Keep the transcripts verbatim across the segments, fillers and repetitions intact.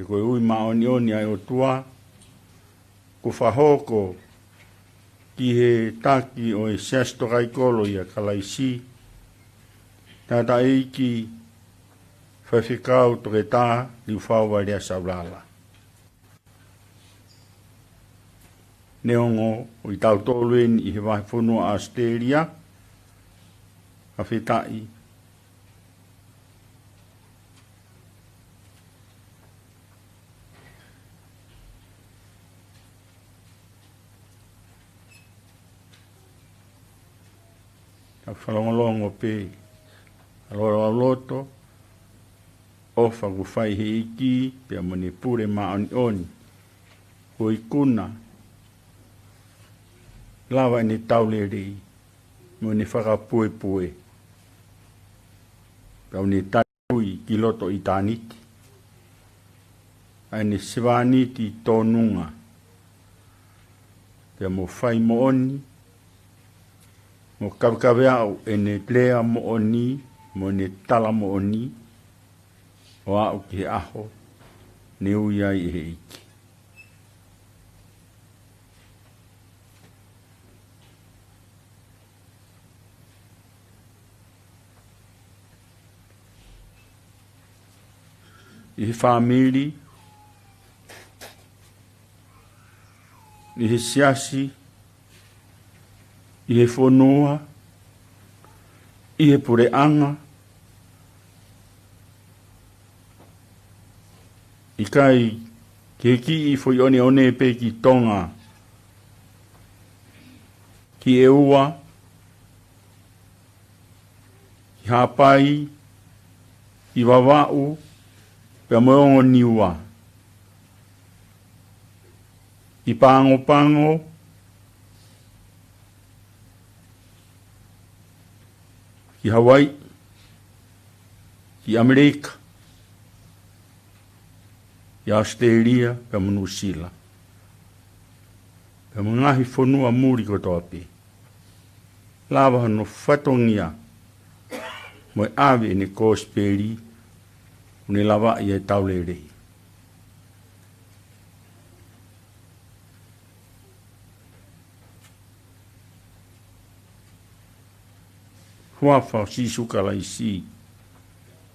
He ko e ui māʻoniʻoni ʻa e ʻOtua, kuo fakahoko ki he taki ʻo e Siasi Tokaikoloi ʻa Kalaisi, Tangataʻeiki Faifekau Toketā Liufau Valeasaulala. Neongo ʻoku ʻi tautolu eni ʻi he vahefonua ʻAositelēlia, fakafetaʻi. Tau fakalongolongo pē ʻa e loto, ʻofa kuo fai ʻe he ʻEiki pea mo ʻene pule māʻoniʻoni, kuo ikuna, lava ʻene tau lelei mo ʻene fakapuepue, pea ʻoku ne tali ui ki loto ʻitāniti ʻa ʻene sevāniti tōnunga, pea mo fai moʻoni, mo kavekaveʻi ʻene lea moʻoni mo ʻene tala moʻoni, ʻo aʻu ki he ʻaho ne ui ai ʻe he ʻEiki. ʻI he fāmili, ʻi he siasi, ʻi he fonua, ʻi he puleʻanga, ʻikai ke kiʻi foʻi ʻoneʻone pē ki Tonga, ki ʻEua, ki Haʻapai, ʻi Vavaʻu, pea mo e ongo Niua, ʻi Pagopago, ki Hawaiʻi, ki ʻAmelika, ʻi ʻAositelēlia, pea mo Nuʻusila, pea mo e ngaahi fonua muli kotoa pē. Lava hono fatongia mo e ʻave ʻene kosipeli, ʻoku ne lavaʻi ʻa e tau lelei. Huafa ʻo Sīsū Kalaisi,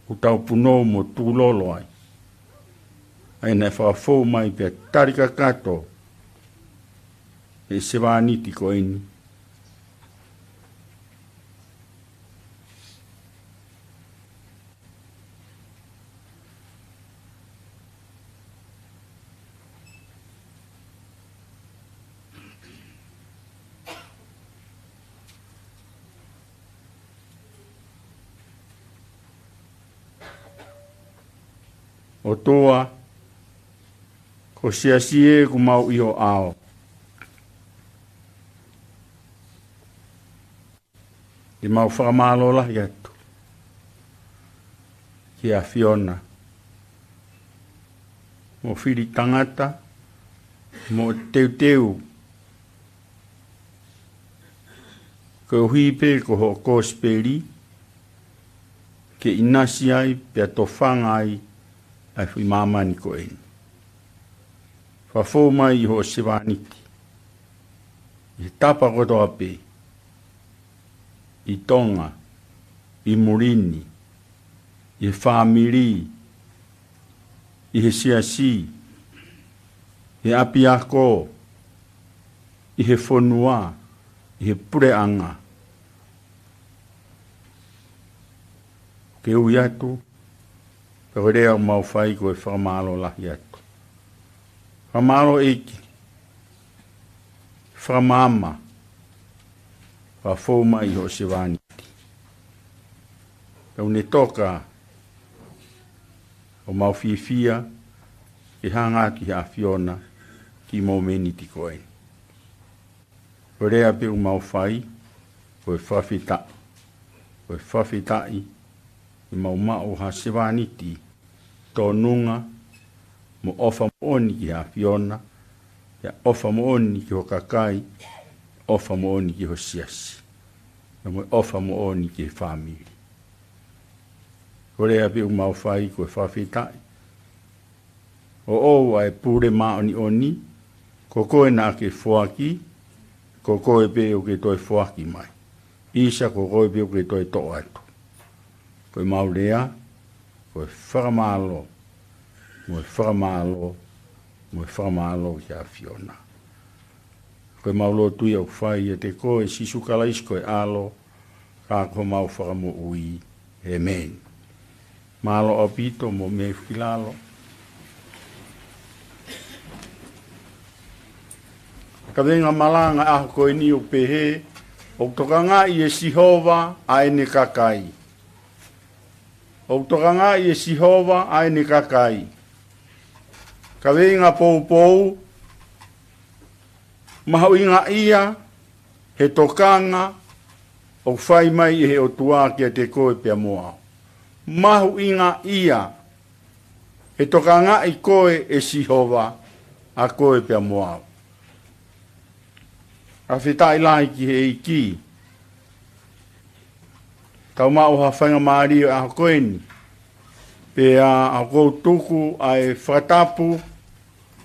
ʻoku tau punou mo tūlolo ai, ʻa ia naʻe fakafou mai pea tali kakato ʻe he sevāniti ko eni. ʻOtua, ko e siasi ē ʻoku mau ʻi ho ʻao, te mau fakamālō lahi atu ki he ʻAfiona mo e fili tangata mo e teuteu, koeʻuhi pē ko hoʻo kosipeli, ke ʻinasi ai pea tofanga ai ʻa e foʻi māmani ko eni. Fakafou mai ʻi hoʻo sevāniti ʻi he tapa kotoa pē, ʻi Tonga, ʻi muli ni, ʻi he fāmili, ʻi he siasi, ʻi he ʻapiako, ʻi he fonua, ʻi he puleʻanga. Ke ui atu, pea ko e lea ʻoku mau fai ko e fakamālō lahi atu. Fakamālō ʻEiki, fakamaama, fakafou mai ʻi hoʻo sevāniti. Pea ʻoku ne toka ʻo mau fiefia ke hanga ki he ʻAfiona ki he momeniti ko eni. Ko e lea pē ʻoku mau fai, ko e fakafetaʻi, ko e fakafetaʻi, ʻi he mau maʻu ha sevāniti tōnunga mo ʻofa moʻoni ki he ʻAfiona, pea ʻofa moʻoni ki ho kakai, ʻofa moʻoni ki ho siasi, pea mo e ʻofa moʻoni ki he fāmili. Ko e lea pē ʻoku mau fai, ko e fakafetaʻi, ʻOʻou ʻa e pule māʻoniʻoni, ko koe naʻa ke foaki, ko koe pē ʻoku ke toe foaki mai. ʻIsa, ko koe pē ʻoku ke toe toʻo atu. Ko ʻemau lea, ko e fakamālō, mo e fakamālō, mo e fakamālō ki he ʻAfiona. Ko ʻemau lotu ia ʻoku fai ʻiate koe, Sīsū Kalaisi ko e ʻAlo, ka ko homau Fakamoʻui. ʻĒmeni. Mālō ʻaupito mo mei ki lalo. Kaveinga malanga ʻaho ko eni ʻoku pehē, ʻoku tokangaʻi ʻe Sihova ʻa ʻene kakai. ʻOku tokangaʻi ʻe Sihova ʻa ʻene kakai. Kaveinga poupou, mahuʻingaʻia he tokanga ʻoku fai mai ʻe he ʻOtua kiate koe pea mo au. Mahuʻingaʻia he tokangaʻi koe ʻe Sihova ʻa koe pea mo au. Fakafetaʻi lahi ki he ʻEiki. Tau maʻu ha faingamālie ʻo e ʻaho ko eni. Pea ʻoku ou tuku ʻa e fakatapu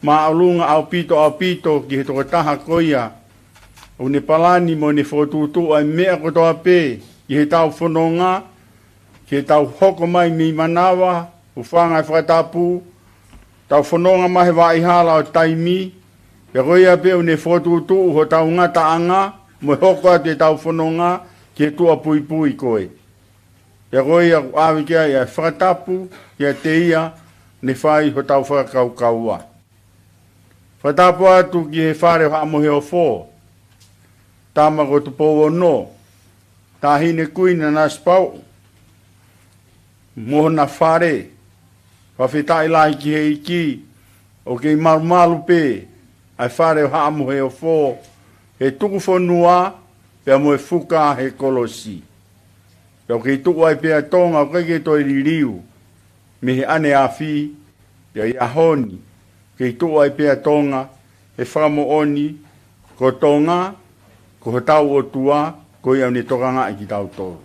māʻolunga ʻaupito, ʻaupito ki he tokotaha ko ia ʻoku ne palani mo ne fokotuʻutuʻu ʻa e meʻa kotoa pē ki heʻetau fononga, ki heʻetau hoko mai mei manava, hūfanga he fakatapu, tau fononga mai he vaʻa hala ʻo taimi, pea ko ia pē ʻoku ne fokotuʻutuʻu hotau ngataʻanga, mo e hoko atu ʻetau fononga ki he tuʻa puipui ko ē. Pea ko ia ʻoku ʻave ki ai ʻa e fakatapu kiate ia, ne fai hotau fakakaukaua. Fakatapu atu ki he fale ʻo Haʻa Moheofo, Tama ko Tupou Ono, Taʻahine Kuini Nanasipauʻu, mo hona fale. Fakafetaʻi lahi ki he ʻEiki, ʻoku kei malumalu pē ʻa e fale ʻo Haʻa Moheofo he tuku fonua, pea mo e fuka he kolosi. Pea ʻoku kei tuʻu ai pē ʻa Tonga, ʻoku ʻikai ke toe liliu mei he ʻaneafi, pea ʻi he ʻaho ni, kei tuʻu ai pē ʻa Tonga he fakamoʻoni, ko Tonga, ko hotau ʻOtua, ko ia ʻoku ne tokangaʻi kitautolu.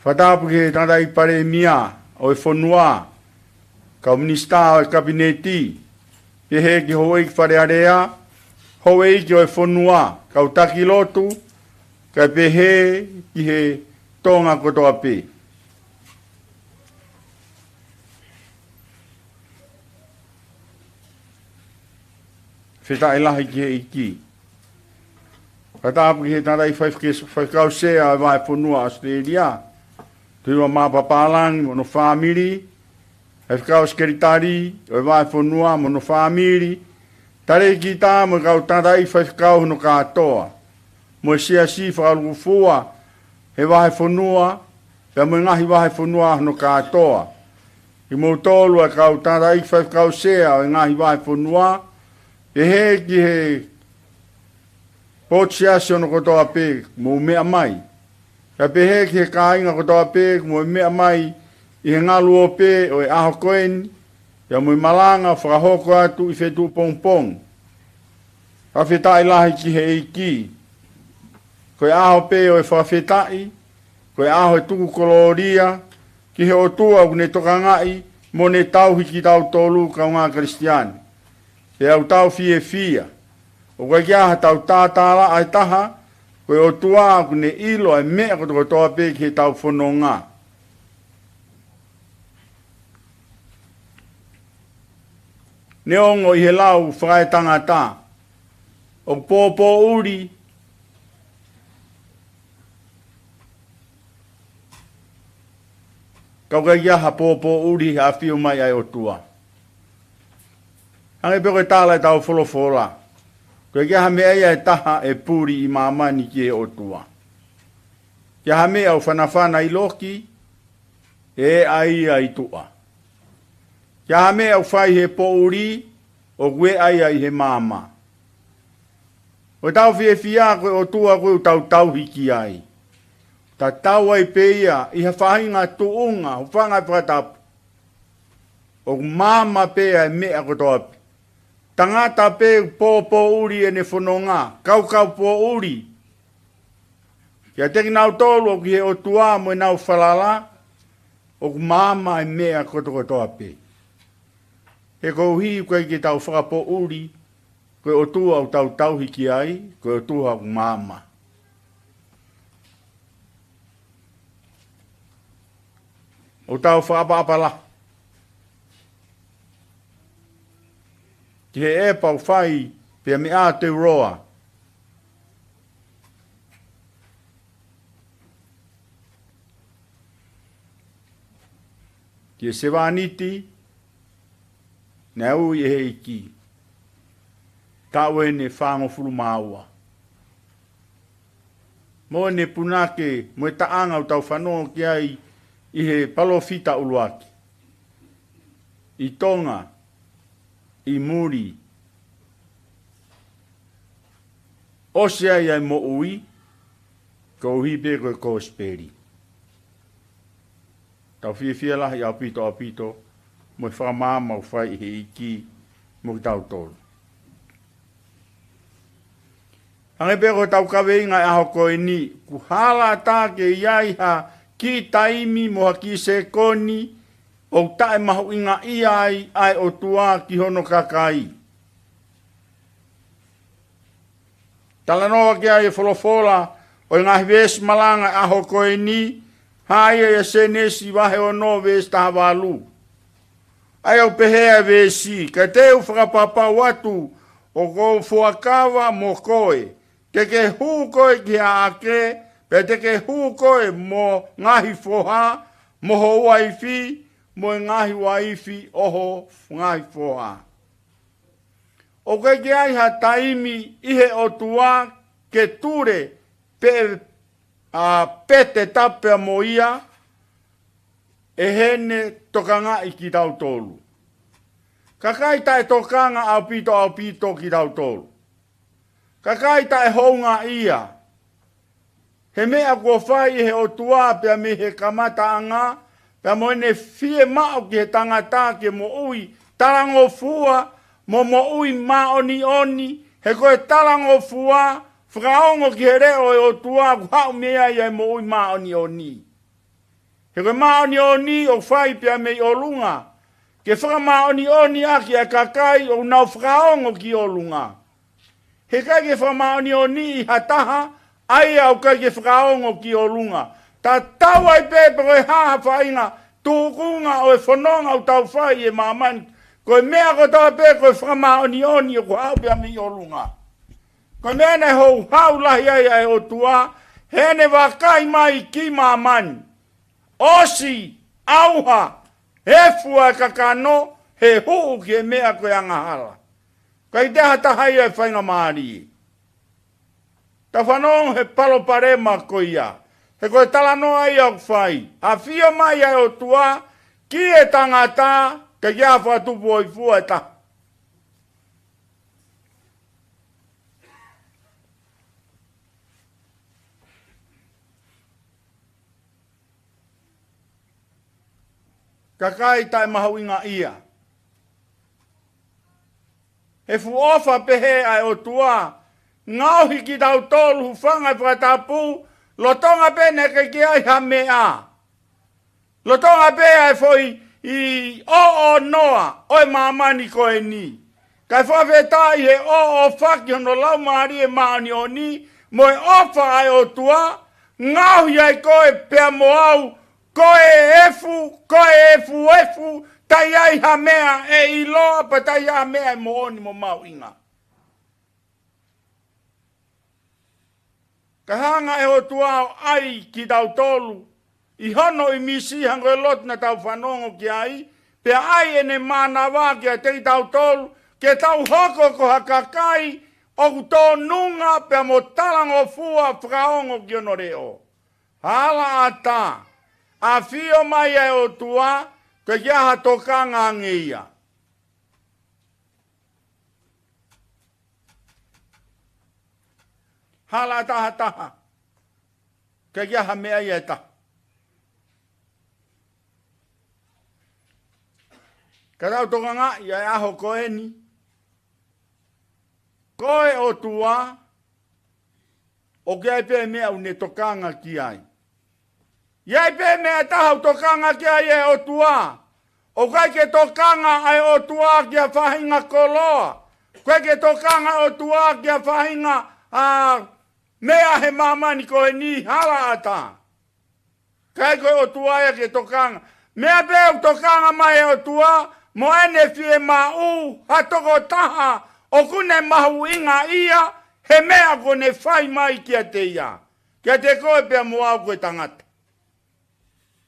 Fakatapu ki he tangataʻeiki palēmia ʻo e fonua, kau minisitā ʻo e kapineti, pehē ki he houʻeiki Fale Alea, houʻeiki ʻo e fonua, kau taki lotu, kae pehē ki he Tonga kotoa pē. Fakafetaʻi lahi ki he ʻEiki. Fakatapu ki he tangataʻeiki faifekau, faifekau sea ʻo e Vahefonua ʻAositelēlia, Tuʻiloa Mapa Pālangi mo hono fāmili, faifekau sekelitali ʻo e Vahefonua mo hono fāmili, talēkita mo e kau tangataʻeiki faifekau hono kātoa, mo e siasi fakalūkufua he Vahefonua, pea mo e ngaahi vahefonua hono kātoa. Kimoutolu ʻa e kau tangataʻeiki faifekau sea ʻo e ngaahi vahefonua, pehē ki he potu siasi hono kotoa pē ʻoku mou meʻa mai. Kae pehē ki he kāinga kotoa pē ʻoku mou meʻa mai ʻi he ngaluope ʻo e ʻaho ko eni, pea mo e malanga fakahoko atu ʻi fetuʻu pongipongi. Fakafetaʻi lahi ki he ʻEiki. Ko e ʻaho pē ʻo e fakafetaʻi, ko e ʻaho ʻo e tuku kolōlia ki he ʻOtua ʻoku ne tokangaʻi mo ne tauhi kitautolu kaungā Kalisitiane. Pea ʻoku tau fiefia. ʻOku ʻikai ke ʻi ai haʻatau tātālaʻa ʻe taha, ko e ʻOtua ʻoku ne ʻilo ʻa e meʻa kotokotoa pē ki heʻetau fononga. Neongo ʻi he lau fakaetangata ʻoku pōpōʻuli, ka ʻoku ʻikai ke ʻi ai ha pōpōʻuli he ʻafio mai ʻa e ʻOtua. Hangē pē ko e tala ʻetau folofola, ʻoku ʻikai ke ʻi ai ha meʻa ia ʻe taha ʻe puli ʻi māmani ki he ʻOtua. Ke ʻi ai ha meʻa ʻoku fanafana ʻi loki, ʻe ʻai ia ʻi tuʻa. Ke ʻi ai ha meʻa ʻoku fai he poʻuli, ʻoku ʻai ia ʻi he maama. ʻOku tau fiefia ko e ʻOtua ko ē ʻoku tau tauhi ki ai. Tatau ai pē ia ʻi ha faʻahinga tuʻunga, hūfanga he fakatapu. ʻOku maama pē ʻa e meʻa kotoa pē. Tangata pē ʻoku pōpōʻuli ʻene fononga, kaukau pōʻuli. Kiate kinautolu ʻoku ʻi he ʻOtua mo ʻenau falala, ʻoku maama e meʻa kotokotoa pē. He koeʻuhi ʻoku ʻikai ke tau fakapoʻuli, ko e ʻOtua ʻoku tau tauhi ki ai, ko e ʻOtua ʻoku maama. ʻOku tau fakaʻapaʻapa lahi ki he ʻepa ʻoku fai pea mei ʻAotearoa ki he sevāniti naʻe ui ʻe he ʻEiki, taʻu ʻeni ʻe fāngofulu mā ua. Mo ʻene punake, mo e taʻanga ʻoku tau fanongo ki ai ʻi he palōfita ʻuluaki. ʻI Tonga, ʻi muli, ʻosi ai ʻa e moʻui, koeʻuhi pē ko e kosipeli. Tau fiefia lahi ʻaupito ʻaupito, mo e fakamaama ʻoku fai ʻe he ʻEiki, mo kitautolu. Hangē pē ko ʻetau kaveinga ʻo e ʻaho ko eni, ʻoku hala ʻatā ke ʻi ai ha kiʻi taimi mo ha kiʻi sekoni, ʻoku taʻemahuʻingaʻia ai ʻa e ʻOtua ki hono kakai. Talanoa ki ai e folofola ʻo e ngaahi veesi malanga ʻo e ʻaho ko eni, hā ia ʻia Sēnesi vahe ono veesi taha valu. ʻA ia ʻoku pehē ʻa e veesi, ka te u fakapapau atu ʻoku ou fuakava mo koe, te ke hū koe ki ʻaʻake, pea te ke hū koe mo ho ngaahi foha, mo ho uaifi, mo e ngaahi uaifi ʻo ho ngaahi foha. ʻOku ʻikai ke ʻi ai ha taimi ʻi he ʻOtua ke tule pē, ʻa, pē te tapu pea mo ia, ʻi heʻene tokangaʻi kitautolu. Kakai taʻetokanga ʻaupito ʻaupito kitautolu. Kakai taʻehoungaʻia. He meʻa kuo fai ʻe he ʻOtua pea mei he kamataʻanga, pea mo ʻene fiemaʻu ki he tangata ke moʻui talangofua, mo moʻui māʻoniʻoni, he ko e talangofua, fakaongo ki he leʻo ʻo e ʻOtua ʻoku haʻu mei ai ʻa e moʻui māʻoniʻoni. He ko e māʻoniʻoni ʻoku fai pea mei ʻolunga, ke fakamāʻoniʻoniʻaki ʻa e kakai ʻoku nau fakaongo ki ʻolunga. He ʻikai ke fakamāʻoniʻoniʻi ha taha, ʻa ia ʻoku ʻikai ke fakaongo ki ʻolunga. Tatau ai pē pe ko e hā ha faʻahinga tūkunga ʻo e fononga ʻoku tau fai ʻi māmani. Ko e meʻa kotoa pē ko e fakamāʻoniʻoni ʻoku haʻu pea mei ʻolunga. Ko e meʻa naʻe houhau lahi ai ʻa e ʻOtua, heʻene vakai mai ki māmani. ʻOsi, ʻauha, efu ʻa e kakano, he huʻu ki he meʻa ko e angahala. ʻIkai toe ʻi ai ha taha ia ʻe faingamālie. Tau fanongo he palopalema ko ia. He ko e talanoa ia ʻoku fai. ʻAfio mai ʻa e ʻOtua ki he tangata, ʻikai ke ʻi ai ha fakatupu hōifua ʻe taha. Kakai taʻemahuʻingaʻia. He fuʻu ʻofa pehē ʻa e ʻOtua, ngaohi kitautolu hūfanga he fakatapu, lolotonga pē naʻe ʻikai ke ʻi ai ha meʻa. Lolotonga pē ʻa e foʻi ʻoʻonoa ʻo e māmani ko eni. Kae fakafetaʻi he ʻoʻofa ki hono Laumālie Māʻoniʻoni, mo e ʻofa ʻa e ʻOtua, ngaohi ai koe pea mo au, ko e efu, ko e efuefu, taʻe ʻi ai ha meʻa ʻe ʻiloa, pea taʻe ʻi ai ha meʻa ʻe moʻoni mo mahuʻinga. Ka hanga ʻe he ʻOtua ʻo ʻai kitautolu ʻi hono ʻimisi, hangē ko e lotu naʻa tau fanongo ki ai, pea ʻai ʻene mānava kiate kitautolu, ke tau hoko ko ha kakai ʻoku tōnunga pea mo talangofua fakaongo ki hono leʻo. Hala ʻatā, ʻafio mai ʻa e ʻOtua, ʻikai ke ʻi ai ha tokanga ange ia. Hala ʻatā ha taha. ʻIkai ke ʻi ai ha meʻa ia ʻe taha. Ka tau tokangaʻi ʻa e ʻaho ko eni. Ko e ʻOtua, ʻoku ʻi ai pē meʻa ʻoku ne tokanga ki ai. ʻI ai pē meʻa ʻe taha ʻoku tokanga ki ai e ʻOtua. ʻOku ʻikai ke tokanga ʻa e ʻOtua ki ha faʻahinga koloa. ʻOku ʻikai ke tokanga ʻOtua ki ha faʻahinga, ā, meʻa he māmani ko eni, halaʻatā. ʻIkai ko e ʻOtua ia ke tokanga. Meʻa pē ʻoku tokanga mai e ʻOtua, mo ʻene fiemaʻu ha tokotaha ʻoku ne mahuʻingaʻia he meʻa ʻoku ne fai mai kiate ia. Kiate koe pea mo au ko e tangata.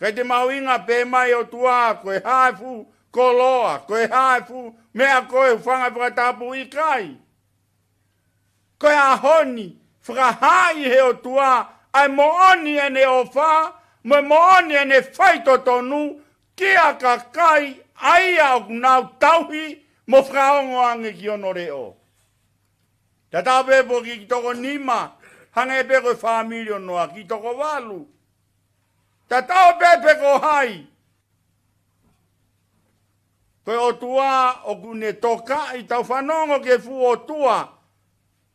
ʻIkai te mahuʻinga pe ʻomai ʻOtua ko e hā e fuʻu koloa, ko e hā e fuʻu meʻa ko e hūfanga he fakatapu, ʻikai. Ko e ʻaho ni, fakahā ʻe he ʻOtua ʻa e moʻoni ʻene ʻofa, mo e moʻoni ʻene faitotonu ki ha kakai ʻa ia ʻoku nau tauhi mo fakaongo ange ki hono leʻo. Tatau pē pe ko e kiʻi toko nima, hangē pē ko e fāmili ʻo Noa, kiʻi toko valu. Tatau pē pe ko hai. Ko e ʻOtua ʻoku ne tokaʻi, tau fanongo ki he fuʻu ʻotua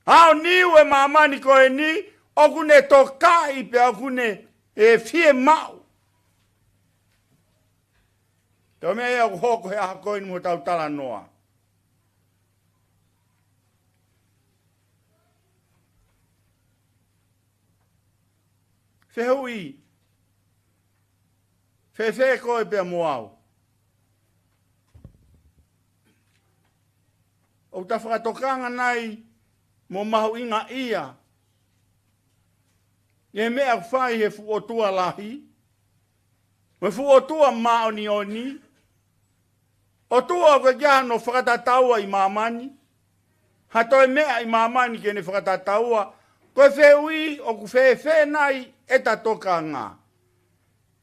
aoniu e māmani ko eni, ʻoku ne tokaʻi pea ʻoku ne, ē, fiemaʻu. Tau meʻa ia ʻoku hoko he ʻaho ko eni mo tau talanoa. Fehuʻi, fēfē koe pea mo au? ʻOku ta fakatokanga nai mo mahuʻingaʻia ʻi he meʻa ʻoku fai he fuʻu ʻotua lahi, mo e fuʻu ʻotua māʻoniʻoni, ʻotua ʻoku ʻikai ke ʻi ai hano fakatataua ʻi māmani, ha toe meʻa ʻi māmani ke ne fakatataua? Ko e fehuʻi, ʻoku fēfē nai ʻeta tokanga?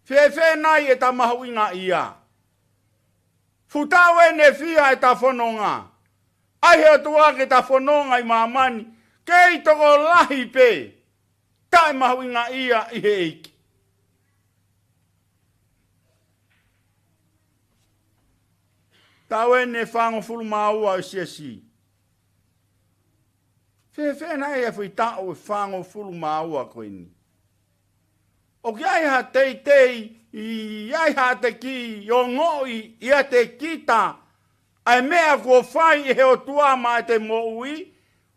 Fēfē nai ʻeta mahuʻingaʻia? Fuʻu taʻu ʻeni ʻe fiha ʻeta fononga. ʻAi he ʻOtua ke ta fononga ʻi māmani, kei tokolahi pē taʻe mahuʻingaʻia ʻi he ʻEiki. Taʻu ʻeni ʻe fāngofulu mā ua ʻo e siasi. Fēfē nai e foʻi taʻu ʻe fāngofulu mā ua ko eni? ʻOku ʻi ai ha teitei, ʻi ai haʻate kiʻi ongoʻi ʻiate kita ʻa e meʻa kuo fai ʻe he ʻOtua maʻa ʻete moʻui?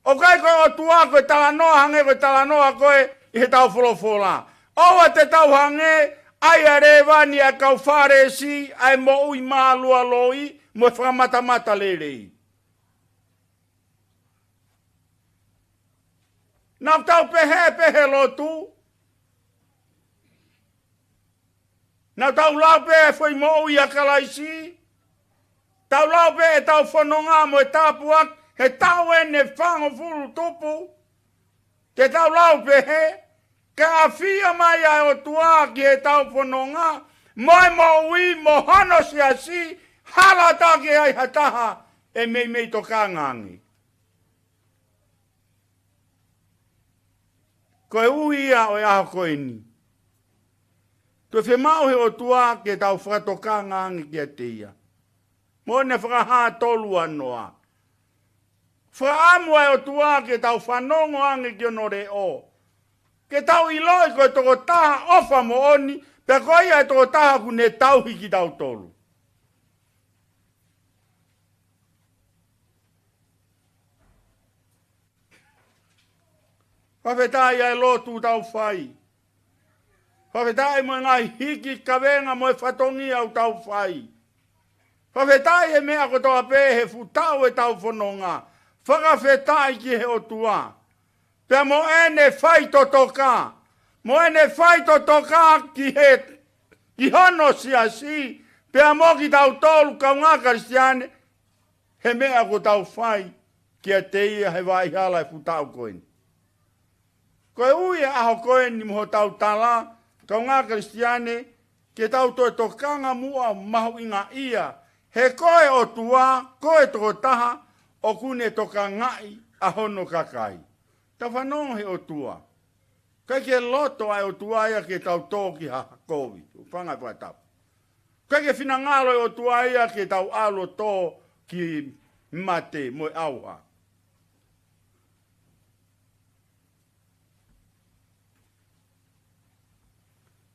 ʻOku ʻikai ko e ʻOtua ko e talanoa hangē ko e talanoa ko ē ʻi heʻetau folofola. ʻOua te tau hangē ʻa e lēvani ʻa e kau Fālesi, ʻa e moʻui mālualoi mo e fakamatamatalelei. Naʻa tau pehē pē he lotu, naʻa tau lau pē e foʻi moʻui ʻa Kalaisi, tau lau pē ʻetau fononga mo e tāpuaki he taʻu ʻeni ʻe fāngofulu tupu. Te tau lau pehē, ka ʻafio mai ʻa e ʻOtua ki heʻetau fononga mo e moʻui mo hono siasi, halaʻatā ke ʻi ai ha taha ʻe meimei tokanga ange. Ko e ui ia ʻo e ʻaho ko eni. Toe fiemaʻu he ʻOtua ke tau fakatokanga ange kiate ia. Mo ʻene fakahā tolu ʻa Noa. Fakaʻamu ʻa e ʻOtua ke tau fanongo ange ki hono leʻo. Ke tau ʻiloʻi ko e tokotaha ʻofa moʻoni, pea ko ia e tokotaha ʻoku ne tauhi kitautolu. Fakafetaʻi ʻa e lotu ʻoku tau fai. Fakafetaʻi mo e ngaahi hiki kavenga mo e fatongia ʻoku tau fai. Fakafetaʻi he meʻa kotoa pē he fuʻu taʻu ʻetau fononga. Fakafetaʻi ki he ʻOtua. Pea mo ʻene faitotoka. Mo ʻene faitotoka ki he, ki hono siasi. Pea mo kitautolu kaungā Kalisitiane. He meʻa ʻoku tau fai kiate ia he vaʻa hala e fuʻu taʻu ko eni. Ko e ui e ʻaho ko eni mo hotau tala, kaungā Kalisitiane, ke tau toe tokanga muʻa mahuʻingaʻia, he ko e ʻOtua, ko e tokotaha, ʻoku ne tokangaʻi ʻa hono kakai. Tau fanongo he ʻOtua. ʻIkai ke loto ʻa e ʻOtua ia ke tau tō ki ha kovi, hūfanga he fakatapu. ʻIkai ke finangalo e ʻOtua ia ke tau ʻalu ʻo tō ki mate mo e ʻauha.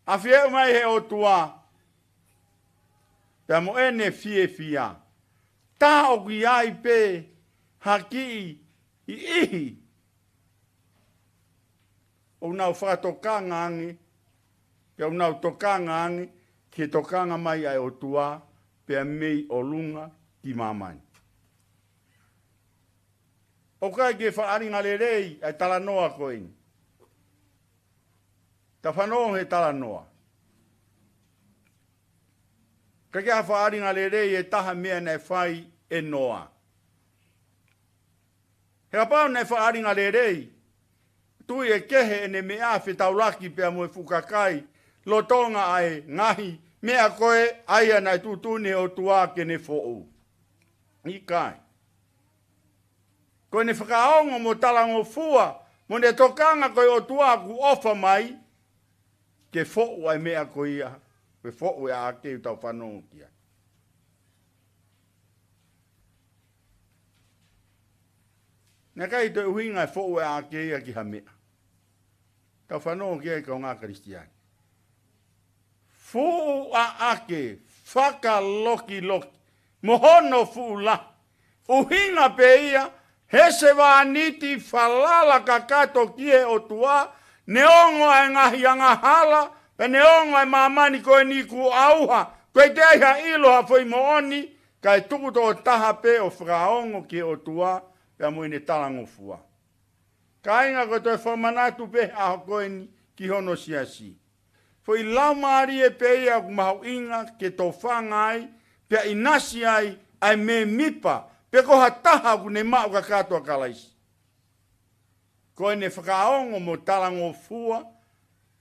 ʻAfioʻi mai he ʻOtua pea mo ʻene fiefia. Tā ʻoku ʻi ai pē ha kiʻi ʻihiʻihi ʻoku nau fakatokanga ange, pea ʻoku nau tokanga ange ki he tokanga mai ʻa e ʻOtua pea mei ʻolunga ki māmani. ʻOku ʻikai ke faʻahinga lelei ʻa e talanoa ko eni. Tau fanongo he talanoa. ʻIkai ke faʻahinga lelei e taha meʻa naʻe fai ʻe Noa. He kapau naʻe faʻahinga lelei, tui ʻe kehe ʻene meʻa fetaulaki pea mo e fuʻu kakai, lolotonga ʻa e ngaahi meʻa ko ē ʻa ia naʻe tuʻutuʻuni ʻe he ʻOtua ke ne foʻou. ʻIkai. Ko ʻene fakaongo mo talangofua, mo ʻene tokanga ko e ʻOtua ʻoku ʻofa mai, ke foʻu ʻa e meʻa ko ia, ke foʻu e ʻaʻake ʻoku tau fanongo ki ai. Naʻe ʻikai toe ʻuhinga e foʻu e ʻaʻake ia ki ha meʻa. Tau fanongo ki ai kaungā Kalisitiane. Fuʻu ʻaʻake, fakalokiloki, mo hono fuʻu lahi. ʻUhinga pē ia, he sevāniti falala kakato ki he ʻOtua, neongo ʻa e ngaahi angahala, pea neongo ʻa e māmani ko eni kuo ʻauha, ʻikai toe ʻi ai ha ʻilo ha foʻi moʻoni, kae tuku tokotaha pē ʻo fakaongo ki he ʻOtua, pea mo ʻene talangofua. Kāinga, ko e toe fakamanatu pē ʻaho ko eni ki hono siasi. Foʻi laumālie pē ia ʻoku mahuʻinga ke tofanga ai, pea ʻinasi ai ʻa e mēmipa, pe ko ha taha ʻoku ne maʻu kakato ʻa Kalaisi. Ko ʻene fakaongo mo talangofua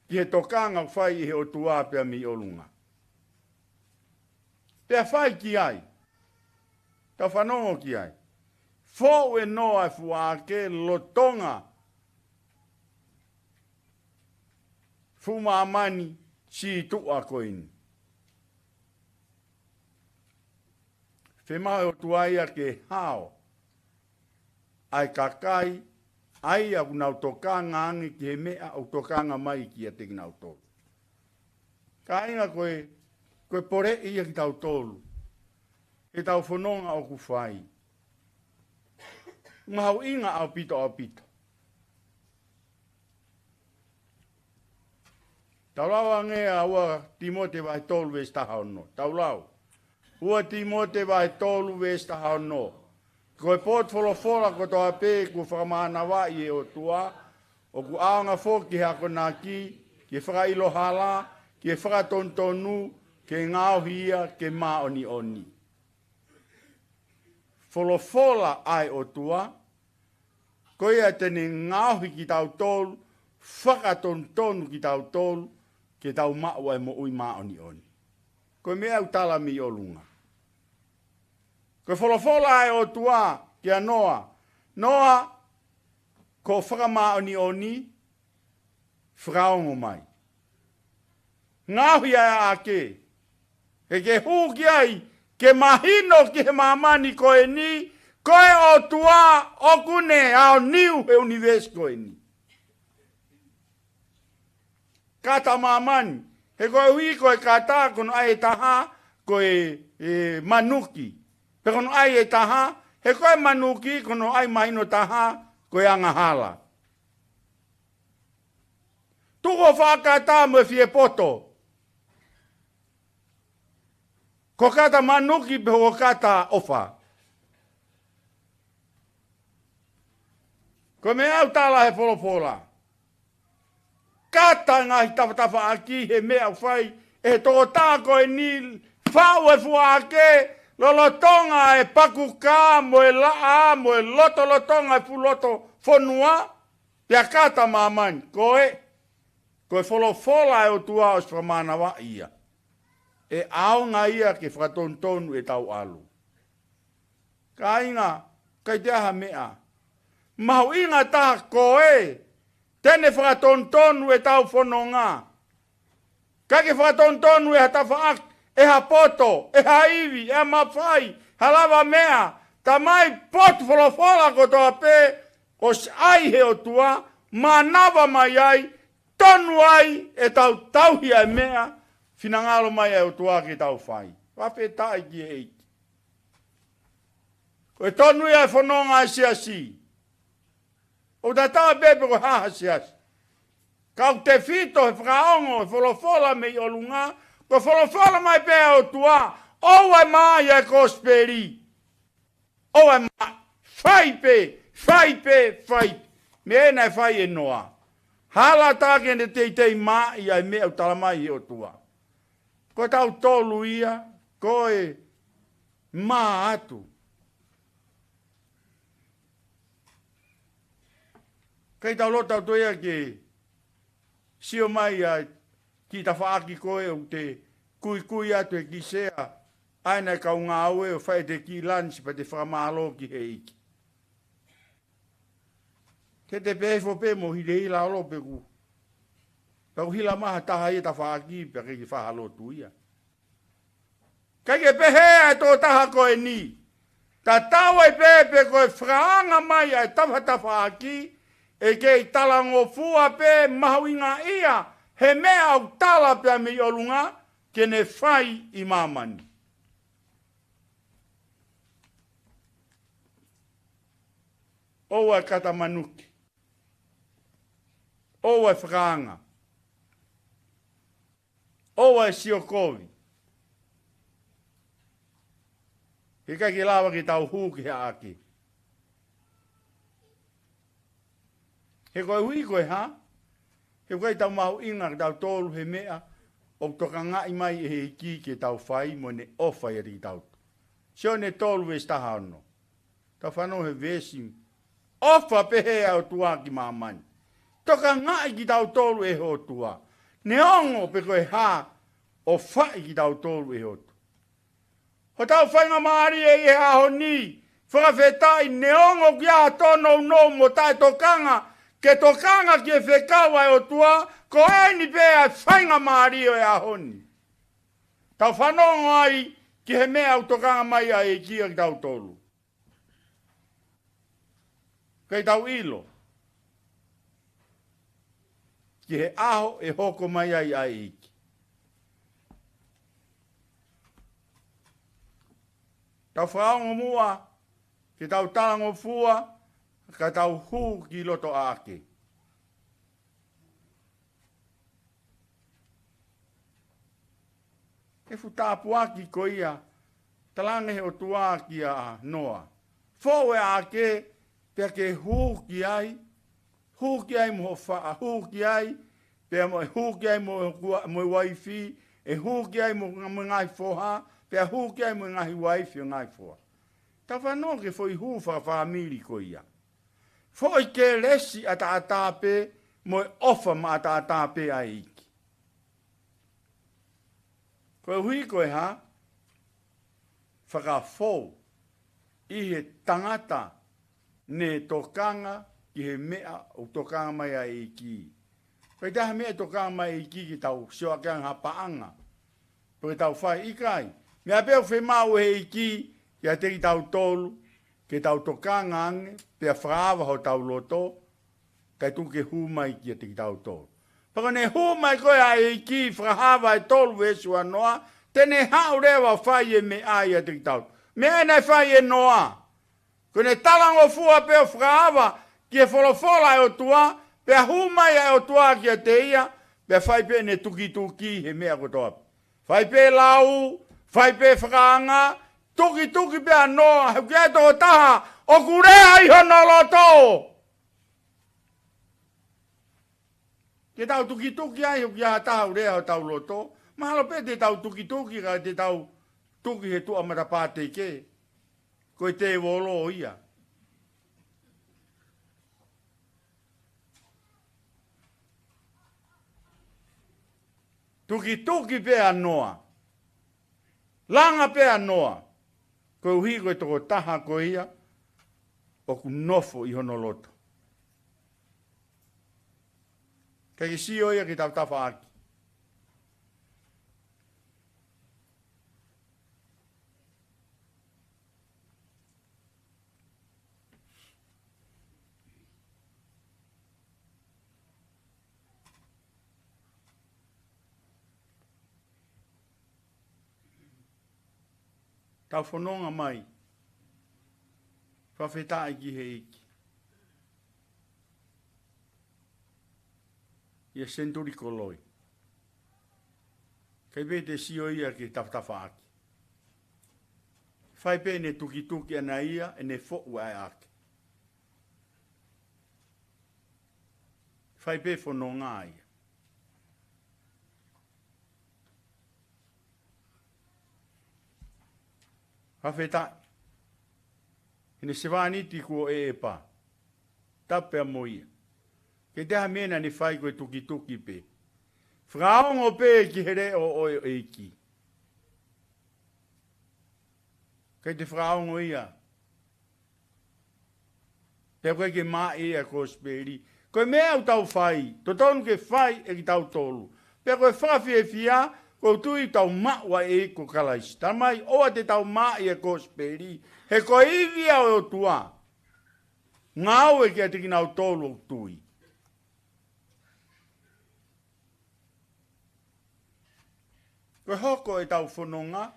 ki he tokanga ʻoku fai ʻe he ʻOtua pea mei ʻolunga. Pea fai ki ai. Tau fanongo ki ai. Foʻu ʻe Noa e fuʻu ʻaʻake lolotonga fuʻu māmani sītuʻa ko eni. Fiemaʻu ʻe he ʻOtua ia ke hao ʻa e kakai, ʻa ia ʻoku nau tokanga ange ki he meʻa ʻoku tokanga mai kiate kinautolu. Kāinga, ko e, ko e poleʻi ia kitautolu. He ʻetau fononga ʻoku fai. Mahuʻinga ʻaupito, ʻaupito. Tau lau ange ʻa ua Tīmote vahe tolu veesi taha ono. Tau lau. Ua Tīmote vahe tolu veesi taha ono. Ko e potu folofola kotoa pē kuo fakamānavaʻi ʻe he ʻOtua, ʻoku ʻaonga foki ki he akonaki, ki he fakaʻilo hala, ki he fakatonutonu, ke ngaohi ia ke māʻoniʻoni. Folofola ʻa e ʻOtua, ko ia te ne ngaohi kitautolu, fakatonutonu kitautolu, ke tau maʻu ʻa e moʻui māʻoniʻoni. Ko e meʻa ʻoku tala mei ʻolunga. Ko e folofola ʻa e ʻOtua kia Noa, Noa, ko e fakamāʻoniʻoni, fakaongo mai. Ngaohi ʻa e ʻaʻake. He ke hū ki ai, ke mahino ki he māmani ko eni, ko e ʻOtua ʻoku ne aoniu he ʻunivēsi ko eni. Kata māmani, he koeʻuhi ko e kata ko hono ʻai ʻe taha, ko e, e manuki. Pe ko hono ʻai ʻe taha, he ko e manuki ko hono ʻai mahino taha, ko e angahala. Tuku hoʻo fakakata mo e fiepoto. Ko e kata manuki pe ko e kata ʻofa. Ko e meʻa ʻoku tala he folofola. Kata ngaahi tafatafaʻaki he meʻa ʻoku fai ʻe he tokotaha ko eni, faʻu e fuʻu ʻaʻake, lolotonga e pakukā mo e laʻā mo e lotolotonga e fuʻu loto fonua, pea kata māmani, ko e, ko e folofola ʻa e ʻOtua ʻosi fakamānavaʻi ia. ʻE ʻaonga ia ke fakatonutonu ʻetau ʻalu. Kāinga, ʻikai toe ʻi ai ha meʻa mahuʻinga taha ko ē te ne fakatonutonu ʻetau fononga. ʻIkai ke fakatonutonu ʻe ha tafaʻaki, ʻe ha poto, ʻe ha ivi, ʻe ha mafai, ha lavameʻa, tā mai potu folofola kotoa pē, ʻosi ʻai he ʻOtua, mānava mai ai, tonu ai ʻetau tauhi ʻa e meʻa finangalo mai ʻa e ʻOtua ke tau fai. Fakafetaʻi ki he ʻEiki. Ko e tonu ia e fononga ʻa e siasi. ʻOku tatau pē pe ko e hā ha siasi. Ka ʻoku tefito he fakaongo e folofola mei ʻolunga, ko e folofola mai pē ʻa e ʻOtua, ʻoua ʻe maʻa ʻa e kosipeli. ʻOua ʻe maʻa, fai pē, fai pē, fai pē. Meʻa naʻe fai ʻe Noa. Hala tā ke ne teitei maʻa ʻa e meʻa ʻoku tala mai ʻe he ʻOtua. Ko tautolu ia, ko e mā atu. ʻIkai tau loto atu ia ke sio mai ʻa e kiʻi tafaʻaki ko ē ʻoku te kuikui atu he kiʻi sea, ʻa ē naʻe kau ngāue ʻo fai ʻete kiʻi lanisi pea te fakamālō ki he ʻEiki. Te te pehē foki pē mo hilahila ʻolo pe ʻoku, pe ʻoku hila mai ha taha ia tafaʻaki pea ʻikai ke fai ha lotu ia. ʻIkai ke pehē ʻa e tokotaha ko eni. Tatau ai pē pe ko e fakaanga mai ʻa e tafatafaʻaki, ʻe kei talangofua pē mahuʻingaʻia he meʻa ʻoku tala pē mei ʻolunga ke ne fai ʻi māmani. ʻOua ʻe katamanuki. ʻOua ʻe fakaanga. ʻOua ʻe sio kovi. He ʻikai ke lava ke tau hū ki he ʻaʻake. He koeʻuhi ko e hā? He ʻoku ʻikai tau mahuʻinga kitautolu he meʻa ʻoku tokangaʻi mai ʻe he ʻEiki ke tau fai mo ʻene ʻofa ʻiate kitautolu. Sione tolu veesi taha ono. Tau fanongo he veesi. ʻOfa pehē ʻa e ʻOtua ki māmani. Tokangaʻi kitautolu ʻe he ʻOtua. Neongo pe ko e hā ʻoku fai kitautolu ʻe he ʻOtua. Hotau faingamālie ʻi he ʻaho ni, fakafetaʻi neongo ʻoku ʻi ai ha tōnounou mo taʻetokanga, ke tokanga ki he fekau ʻa e ʻOtua, ko eni pē ʻa e faingamālie ʻo e ʻaho ni. Tau fanongo ai ki he meʻa ʻoku tokanga mai ʻa e ʻEiki kiate kitautolu. ʻIkai tau ʻilo ki he ʻaho ʻe hoko mai ai ʻa e ʻEiki. Tau fakaongo muʻa, ke tau talangofua, ka tau hū ki loto ʻaʻake. He fuʻu tāpuaki ko ia, talaange he ʻOtua kia Noa. Fou e ʻaʻake, pea ke hū ki ai, hū ki ai mo hoʻo faʻa, hū ki ai, pea mo e hū ki ai mo e kua-, mo e uaifi, ʻe hū ki ai mo, mo e ngaahi foha, pea hū ki ai mo e ngaahi uaifi ʻo e ngaahi foha. Tau fanongo ki he foʻi hū fakafāmili ko ia. Foʻi kelesi ʻataʻatā pē, mo e ʻofa maʻataʻatā pē ʻa e ʻEiki. Koeʻuhi ko e hā? Fakafou ʻi he tangata ne tokanga ki he meʻa ʻoku tokanga mai ʻa e ʻEiki. ʻIkai toe ha meʻa ʻe tokanga mai ʻa e ʻEiki ke tau sio ʻaki ange ha paʻanga. Pe ke tau fai ʻikai. Meʻa pē ʻoku fiemaʻu ʻe he ʻEiki kiate kitautolu, ke tau tokanga ange, pea fakaava hotau loto, kae tuku ke hū mai kiate kitautolu. Pea ko ʻene hū mai ko ē ʻa e ʻEiki, fakahā ʻe tolu veesi uanoa, te ne haʻu leva ʻo fai e meʻa ʻiate kitautolu. Meʻa naʻe fai ʻe Noa. Ko ʻene talangofua pē ʻo fakaava ki he folofola ʻa e ʻOtua, pea hū mai ʻa e ʻOtua kiate ia, pea fai pē ʻene tukituki he meʻa kotoa. Fai pē lau, fai pē fakaanga, tukituki pē ʻa Noa, he ʻoku ʻi ai e tokotaha ʻoku lea ʻi hono loto. Ke tau tukituki ai, ʻoku ʻi ai ha taha ʻoku lea ʻi hotau loto. Mahalo pē te tau tukituki, ka te tau tuki he tuʻa matapā teke. Ko e tēvolo ia. Tukituki pē ʻa Noa. Langa pē ʻa Noa. Koeʻuhi ko e tokotaha ko ia ʻoku nofo ʻi hono loto. Kae ke sio ia ki he tafaʻaki. Tau fononga mai. Fakafetaʻi ki he ʻEiki. ʻI he senituli ko Loi. ʻIkai pē te sio ia ki he tafatafaʻaki. Fai pē ʻene tukituki ʻana ia, ʻene foʻu ʻa e ʻaʻake. Fai pē fononga ia. Fakafetaʻi. ʻEne sevāniti kuo ʻeʻepa. Tapu pea mo ia. ʻIkai toe ha meʻa naʻa ne fai ko e tukituki pē. Fakaongo pē ki he leʻo ʻo e ʻEiki. ʻIkai toe fakaongo ia. Pea ʻoku ʻikai ke maʻu ia ʻe he kosipeli. Ko e meʻa ʻoku tau fai, totonu ke fai ʻe kitautolu. Pea ko e fakafiefia, ʻoku ou tui tau maʻu ʻa e ʻEiki ko Kalaisi. Talamai, ʻoua te tau maʻu ia ʻe he kosipeli. He ko e ivi ia ʻo e ʻOtua. Ngāue kiate kinautolu ʻoku tui. Ko e hoko ʻetau fononga,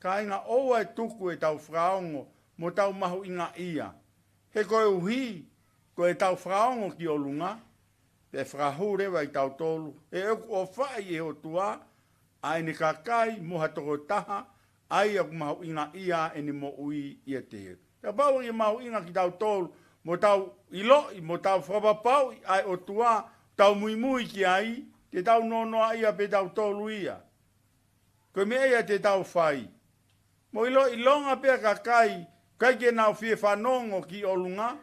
kāinga, ʻoua ʻe tuku ʻetau fakaongo mo tau mahuʻingaʻia. He koeʻuhi, ko ʻetau fakaongo ki ʻolunga, pea fakahū leva ʻi tautolu, he ʻoku ʻofaʻi ʻe he ʻOtua, ʻa ʻene kakai mo ha tokotaha, ʻa ia ʻoku mahuʻingaʻia ʻene moʻui ʻiate ia. Kapau ʻoku mahuʻinga kitautolu, mo tau ʻiloʻi, mo tau fakapapauʻi ʻa e ʻOtua, tau muimui ki ai, te tau nonoaʻia pē tautolu ia. Ko e meʻa ia te tau fai. Mo ʻiloʻi ʻilonga pē ʻa e kakai, ʻikai ke nau fie fanongo ki ʻolunga,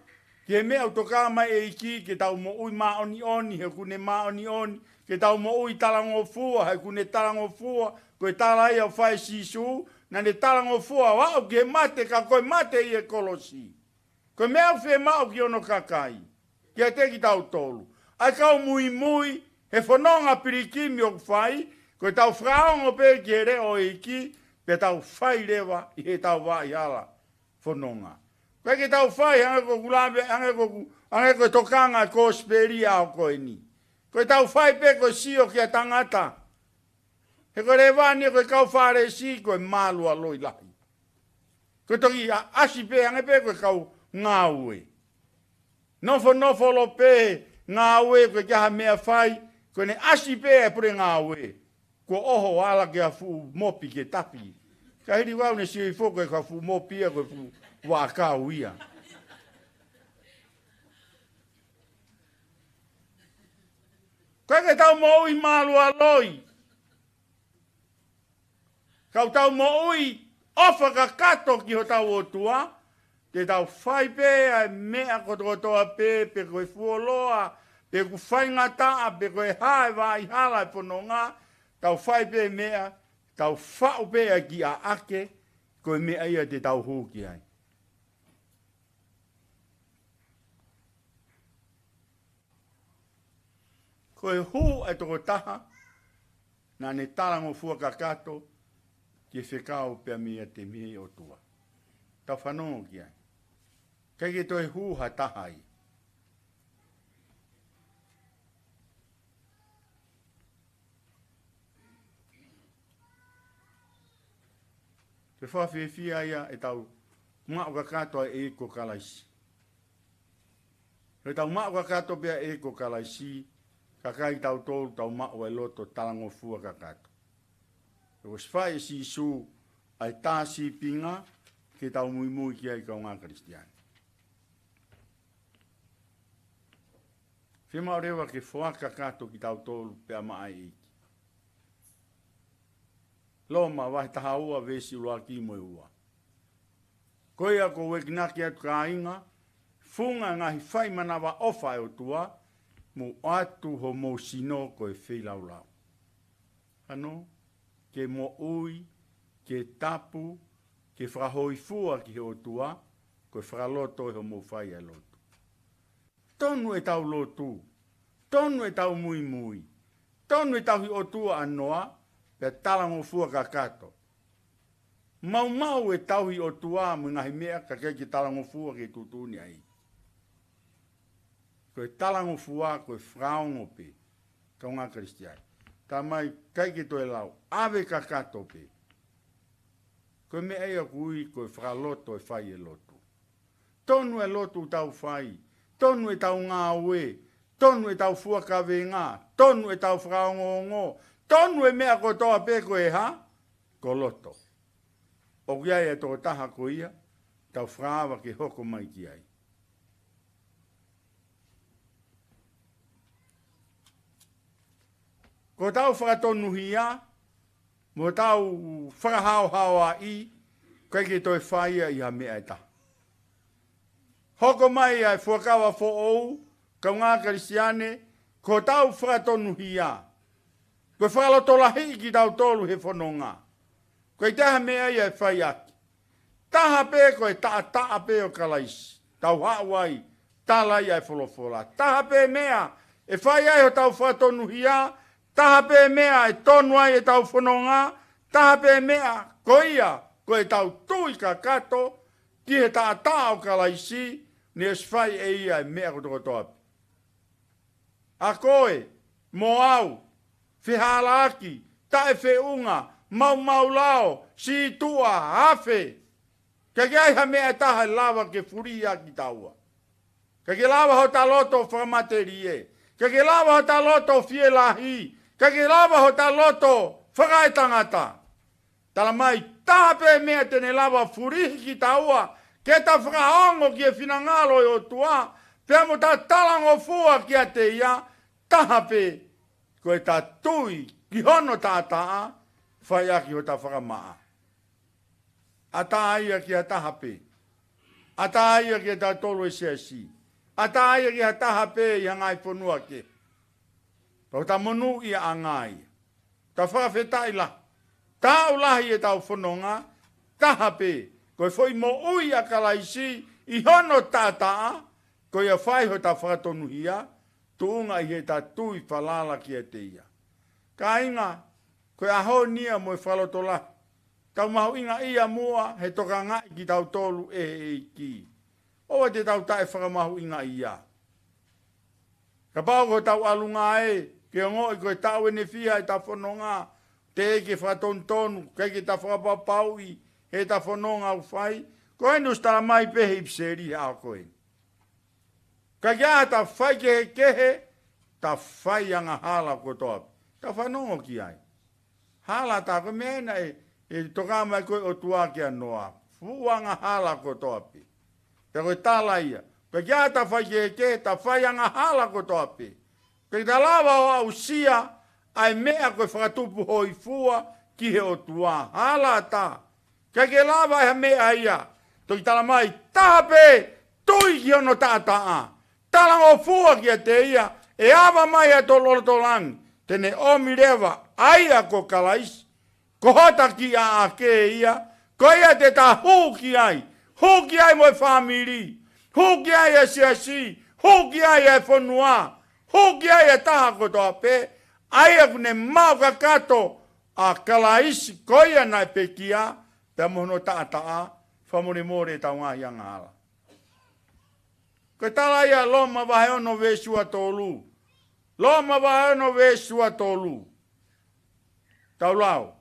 ki he meʻa ʻoku tokanga mai e ʻEiki, ke tau moʻui māʻoniʻoni, he ʻoku ne māʻoniʻoni, ke tau moʻui talangofua, he ʻoku ne talangofua, ko e tala ia ʻoku fai ʻe Sīsū, naʻa ne talangofua ʻo aʻu ki he mate, ka ko e mate ʻi he kolosi. Ko e meʻa ʻoku fiemaʻu ki hono kakai, kiate kitautolu. ʻA e kau muimui, he fononga pilikimi ʻoku fai, ko ʻetau fakaongo pē ki he leʻo ʻo e ʻEiki, pea tau fai leva ʻi heʻetau vaʻa hala fononga. ʻIkai ke tau fai, hangē ko ʻeku lave, hangē ko ʻeku, hangē ko e tokanga ʻa e kosipeli ʻo e ʻaho ko eni. Ko ʻetau fai pē ko e sio ki he tangata. He ko e lēvani ko e kau Fālesi ko e mālualoi lahi. Ko e toki ʻa-, ʻasi pē hangē pē ko e kau ngāue. Nofonofo lōpē ngāue ko e ʻikai ha meʻa fai, ko ʻene ʻasi pē ʻa e pule ngāue. Kuo ʻoho ʻo ala ki ha fuʻu mopi ke tafi. Ka hili ʻoku ne sio hifo ko e ka fuʻu mopi ia ko e fuʻu vaʻakau ia. ʻIkai ke tau moʻui mālualoi. Ka ʻoku tau moʻui ʻofa kakato ki hotau ʻOtua, te tau fai pē ʻa e meʻa kotokotoa pē, pe ko e fuoloa, pe ʻoku faingataʻa, pe ko e hā e vaʻa hala e fononga, tau fai pē meʻa, tau faʻu pē ʻa e kiʻi ʻaʻake, ko e meʻa ia te tau hū ki ai. Ko e hū ʻa e tokotaha, naʻa ne talangofua kakato, ke fekau pea mei ʻiate mei he ʻOtua. Tau fanongo ki ai. ʻIkai ke toe hū ha taha ia. Ke fakafiefia ia ʻetau maʻu kakato ʻa e ʻEiki ko Kalaisi. ʻEtau maʻu kakato pē ʻa e ʻEiki ko Kalaisi, kakai tautolu tau maʻu ʻa e loto talangofua kakato. ʻOku ʻosi fai ʻe Sīsū ʻa e tā sīpinga ke tau muimui ki ai kaungā Kalisitiane. Fiemaʻu leva ke foaki kakato kitautolu pea maʻa e ʻEiki. Loma vahe taha ua veesi ʻuluaki mo e ua. Ko ia ʻoku ou enginaki atu kāinga, funga e ngaahi fai manavaʻofa ʻa e ʻOtua, mou ʻoatu homou sino ko e feilaulau. Hano, ke moʻui, ke tapu, ke fakahōifua ki he ʻOtua, ko e fakaloto ʻi hoʻomou fai ʻa e lotu. Tonu ʻetau lotu, tonu ʻetau muimui, tonu e tauhi ʻOtua ʻa Noa, pea talangofua kakato. Maumau e tauhi ʻOtua mo e ngaahi meʻa ka ʻikai ke talangofua ke tuʻutuʻuni ai. Ko e talangofua, ko e fakaongo pē, kaungā Kalisitiane. Talamai ʻikai ke toe lau, ʻave kakato pē. Ko e meʻa ia ʻoku ui ko e fakaloto e fai e lotu. Tonu e lotu ʻoku tau fai, tonu ʻetau ngāue, tonu ʻetau fua kavenga, tonu ʻetau fakaongoongo, tonu e meʻa kotoa pē ko e hā? Ko loto. ʻOku ʻi ai e tokotaha ko ia, tau fakaava ke hoko mai ki ai. Ko ʻetau fakatonuhia, mo ʻetau fakahaohaoaʻi, ʻikai ke toe fai ia ʻi ha meʻa ʻe taha. Hoko mai ʻa e fuakava foʻou, kaungā Kalisitiane, ko ʻetau fakatonuhia. Ko e fakalotolahiʻi kitautolu he fononga. ʻIkai toe ʻi ai ha meʻa ia ʻe fai ʻaki. Taha pē ko e taʻataʻa pē ʻo Kalaisi. Tau haʻu ai, tala ai ʻa e folofola. Taha pē meʻa ʻe fai ai hotau fakatonuhia, taha pē meʻa ʻe tonu ai ʻetau fononga, taha pē meʻa ko ia, ko ʻetau tui kakato ki he taʻataʻa ʻo Kalaisi, ne ʻosi fai ʻe ia e meʻa kotokotoa pē. ʻA koe, mo au, fehālaaki, taʻefeʻunga, maumau lao, sītuʻa, afe. ʻIkai ke ʻi ai ha meʻa ʻe taha ʻe lava ke fulihi ʻaki kitaua. ʻIkai ke lava hota loto fakamatelie. ʻIkai ke lava hota loto fielahi. ʻIkai ke lava hota loto fakaetangata. Tala mai, taha pē meʻa te ne lava fulihi kitaua, ke ta fakaongo ki he finangalo ʻo e ʻOtua, pea mo ta talangofua kiate ia, taha pē, ko ʻeta tui ki hono taʻataʻa, fai ʻaki hota fakamaʻa. ʻAtā ia ki ha taha pē. ʻAtā ia kiate kitautolu e siasi. ʻAtā ia ki ha taha pē ʻi ha ngaahi fonua kehe. Pea ko ʻeta monūʻiaʻanga ia. Ta fakafetaʻi lahi. Taʻu lahi ʻetau fononga, taha pē, ko e foʻi moʻui ʻa Kalaisi ʻi hono taʻataʻa, ko ia fai hota fakatonuhia, tuʻunga ʻi heʻeta tui falala kiate ia. Kāinga, ko e ʻaho ni ia mo e fakalotolahi. Tau mahuʻingaʻia muʻa he tokangaʻi kitautolu ʻe he ʻEiki. ʻOua te tau taʻefakamahuʻingaʻia. Kapau ko ʻetau ʻalunga ē, ke ongoʻi ko e taʻu ʻe fiha ʻeta fononga, teʻeki ke fakatonutonu, ʻikai ke ta fakapapauʻi heʻeta fononga ʻoku fai, ko eni ʻosi tala mai pē he ʻipiseli he ʻaho ko eni. ʻIkai ke ʻi ai hata faikehekehe, ta fai angahala kotoa pē. Ta fanongo ki ai. Hala ta ko e meʻa ena ʻe, ʻe toka mai ko e ʻOtua kia Noa. Fuʻu angahala kotoa pē. Pea ko e tala ia. ʻIkai ke ʻi ai hata faikehekehe, ta fai angahala kotoa pē. ʻIkai ke ta lava ʻo aʻusia ʻa e meʻa ko e fakatupu hōifua ki he ʻOtua. Hala ta. ʻIkai ke lava ʻe ha meʻa ia. Toki tala mai, taha pē, tui ki hono taʻataʻa. Talangofua kiate ia, ʻe ava mai ʻa e tolotolongo, te ne ʻomi leva, ʻa ia ko Kalaisi, ko hota kiʻi ʻaʻake ia, ko ia te ta hū ki ai, hū ki ai mo e fāmili, hū ki ai ʻa e siasi, hū ki ai ʻa e fonua, hū ki ai ʻa e taha kotoa pē, ʻa ia ʻoku ne maʻu kakato ʻa Kalaisi, ko ia naʻe pekia, pea mo hono taʻataʻa, fakamolemole ʻetau ngaahi angahala. Ko e tala ia Loma vahe ono veesi ua tolu. Loma vahe ono veesi ua tolu. Tau lau.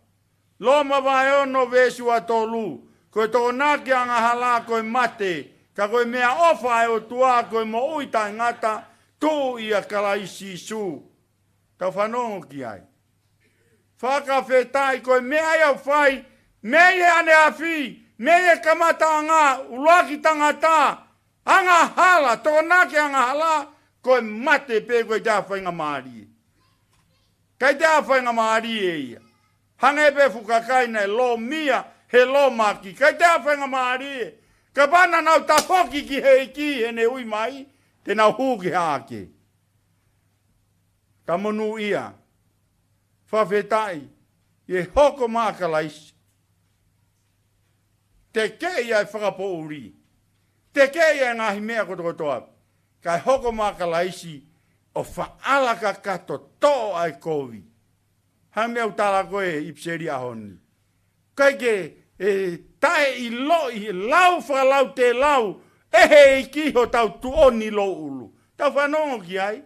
Loma vahe ono veesi ua tolu. Ko e tokonaki angahala ko e mate. Ka ko e meʻaʻofa ʻa e ʻOtua ko e moʻui taʻengata. Tuʻu ʻia Kalaisi Sīsū. Tau fanongo ki ai. Fakafetaʻi ko e meʻa ia ʻoku fai, mei he ʻaneafi, mei he kamataʻanga, ʻuluaki tangata, angahala, tokonaki angahala, ko e mate pē ko e ʻikai toe ʻi ai ha faingamālie. ʻIkai toe ʻi ai ha faingamālie ia. Hangē pē fuʻu kakai naʻe lōmia, he lōmaki, ʻikai toe ʻi ai ha faingamālie. Kapau naʻa nau tafoki ki he ʻEiki, heʻene ui mai, te nau hū ki he ʻaʻake. Ta monūʻia, fakafetaʻi, ʻi he hoko mai ʻa Kalaisi. Tekeʻi ʻa e fakapoʻuli. Tekeʻi ʻa e ngaahi meʻa kotokotoa. Kae hoko mai ʻa Kalaisi ʻo faʻala kakato toʻo ʻa e kovi. Hangē ko e meʻa ʻoku tala ko e ʻipiseli ʻaho ni. ʻIkai ke, ʻe, taʻeʻiloʻi, lau fakalautelau, ʻe he ʻEiki hotau tuʻoni louʻulu. Tau fanongo ki ai.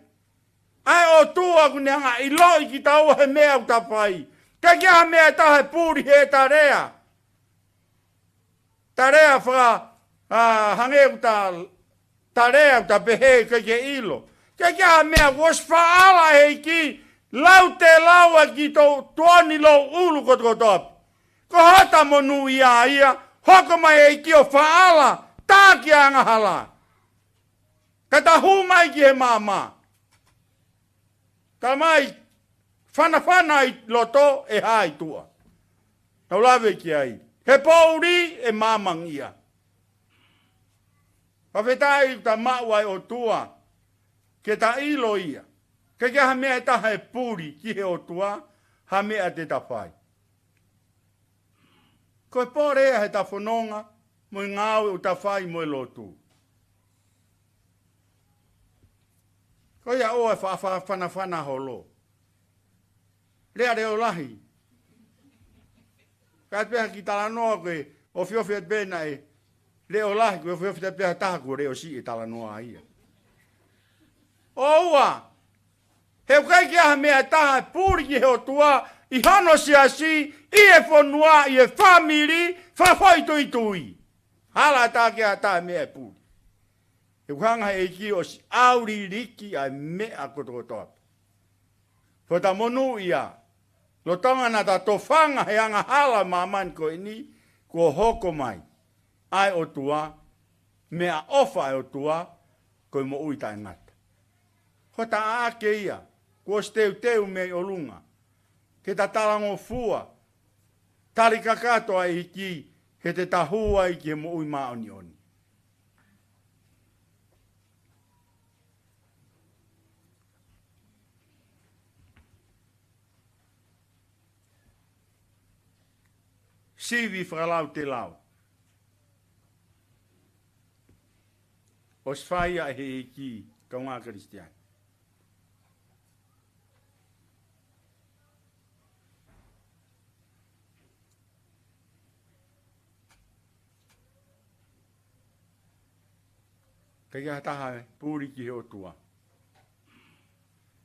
ʻA e ʻOtua ʻoku ne hanga ʻiloʻi kitaua he meʻa ʻoku ta fai. ʻIkai ke ʻi ai ha meʻa ʻe taha ʻe puli heʻeta lea. ta lea faka, ʻa, hangē ʻoku ta, ta lea ʻoku ta pehē ʻikai ke ʻilo. ʻIkai ke ʻi ai ha meʻa kuo ʻosi faʻala ʻe he ʻEiki, lau te lau ʻa ki to tuoni lou ʻulu kotokotoa pē. Ko hota monūʻia ia, hoko mai ʻEiki ʻo faʻala, tā ki he angahala. Ka ta hū mai ki he maama. Talamai, fanafana ʻi loto ʻe hā ʻi tuʻa. Tau lave ki ai. He poʻuli ʻe māmangia. Fakafetaʻi ta maʻu ʻa e ʻOtua, ke ta ʻilo ia. ʻIkai ke ʻi ai ha meʻa ʻe taha ʻe puli ki he ʻOtua, ha meʻa te ta fai. Ko e pole ia he ta fononga, mo e ngāue ʻoku ta fai mo e lotu. Ko ia ʻoua ʻe fa, fa, fanafana holo. Lea leʻo lahi. Ka ʻoatu pē ha kiʻi talanoa ko e ofiofi atu pē naʻe leʻo lahi, ko e ofiofi atu pē ha taha ko e leʻo siʻi e talanoa ia. ʻOua, he ʻoku ʻikai ke ʻi ai ha meʻa ʻe taha ʻe puli ki he ʻOtua, ʻi hono siasi, ʻi he fonua, ʻi he fāmili, fakafoʻituitui. Hala ʻatā ke ʻi ai ha taha meʻa ʻe puli. He ʻoku hanga he ʻEiki ʻo ʻosi ʻauliliki ʻa e meʻa kotokotoa pē. Fota monūʻia, lolotonga naʻa ta tofanga he angahala ʻo māmani ko eni, kuo hoko mai ʻa e ʻOtua, meʻaʻofa ʻa e ʻOtua, ko e moʻui taʻengata. Hota ʻaʻake ia, kuo ʻosi teuteu mei ʻolunga. Ke ta talangofua, tali kakato ʻa e ʻEiki, he te ta hū ai ki he moʻui māʻoniʻoni. Sivi fakalautelau. ʻOsi fai ia ʻe he ʻEiki, kaungā Kalisitiane. ʻIkai ke ʻi ai ha taha ʻe puli ki he ʻOtua.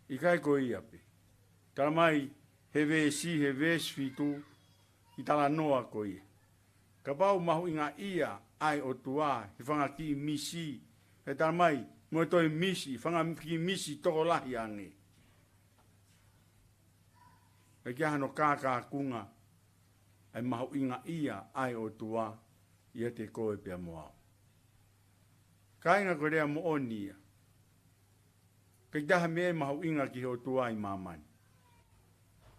ʻIkai ko ia pē. Talamai he veesi, he veesi fitu, ʻi he talanoa ko ia. Kapau mahuʻingaʻia ʻa e ʻOtua, he fanga kiʻi misi, he talamai, mo e toe misi, fanga kiʻi misi tokolahi ange. ʻIkai ke ʻi ai hano kākākunga, ʻa e mahuʻingaʻia ʻa e ʻOtua, ʻiate koe pea mo au. Kāinga, ko e lea moʻoni ia. ʻIkai ke ʻi ai ha meʻa ʻe mahuʻinga ki he ʻOtua ʻi māmani.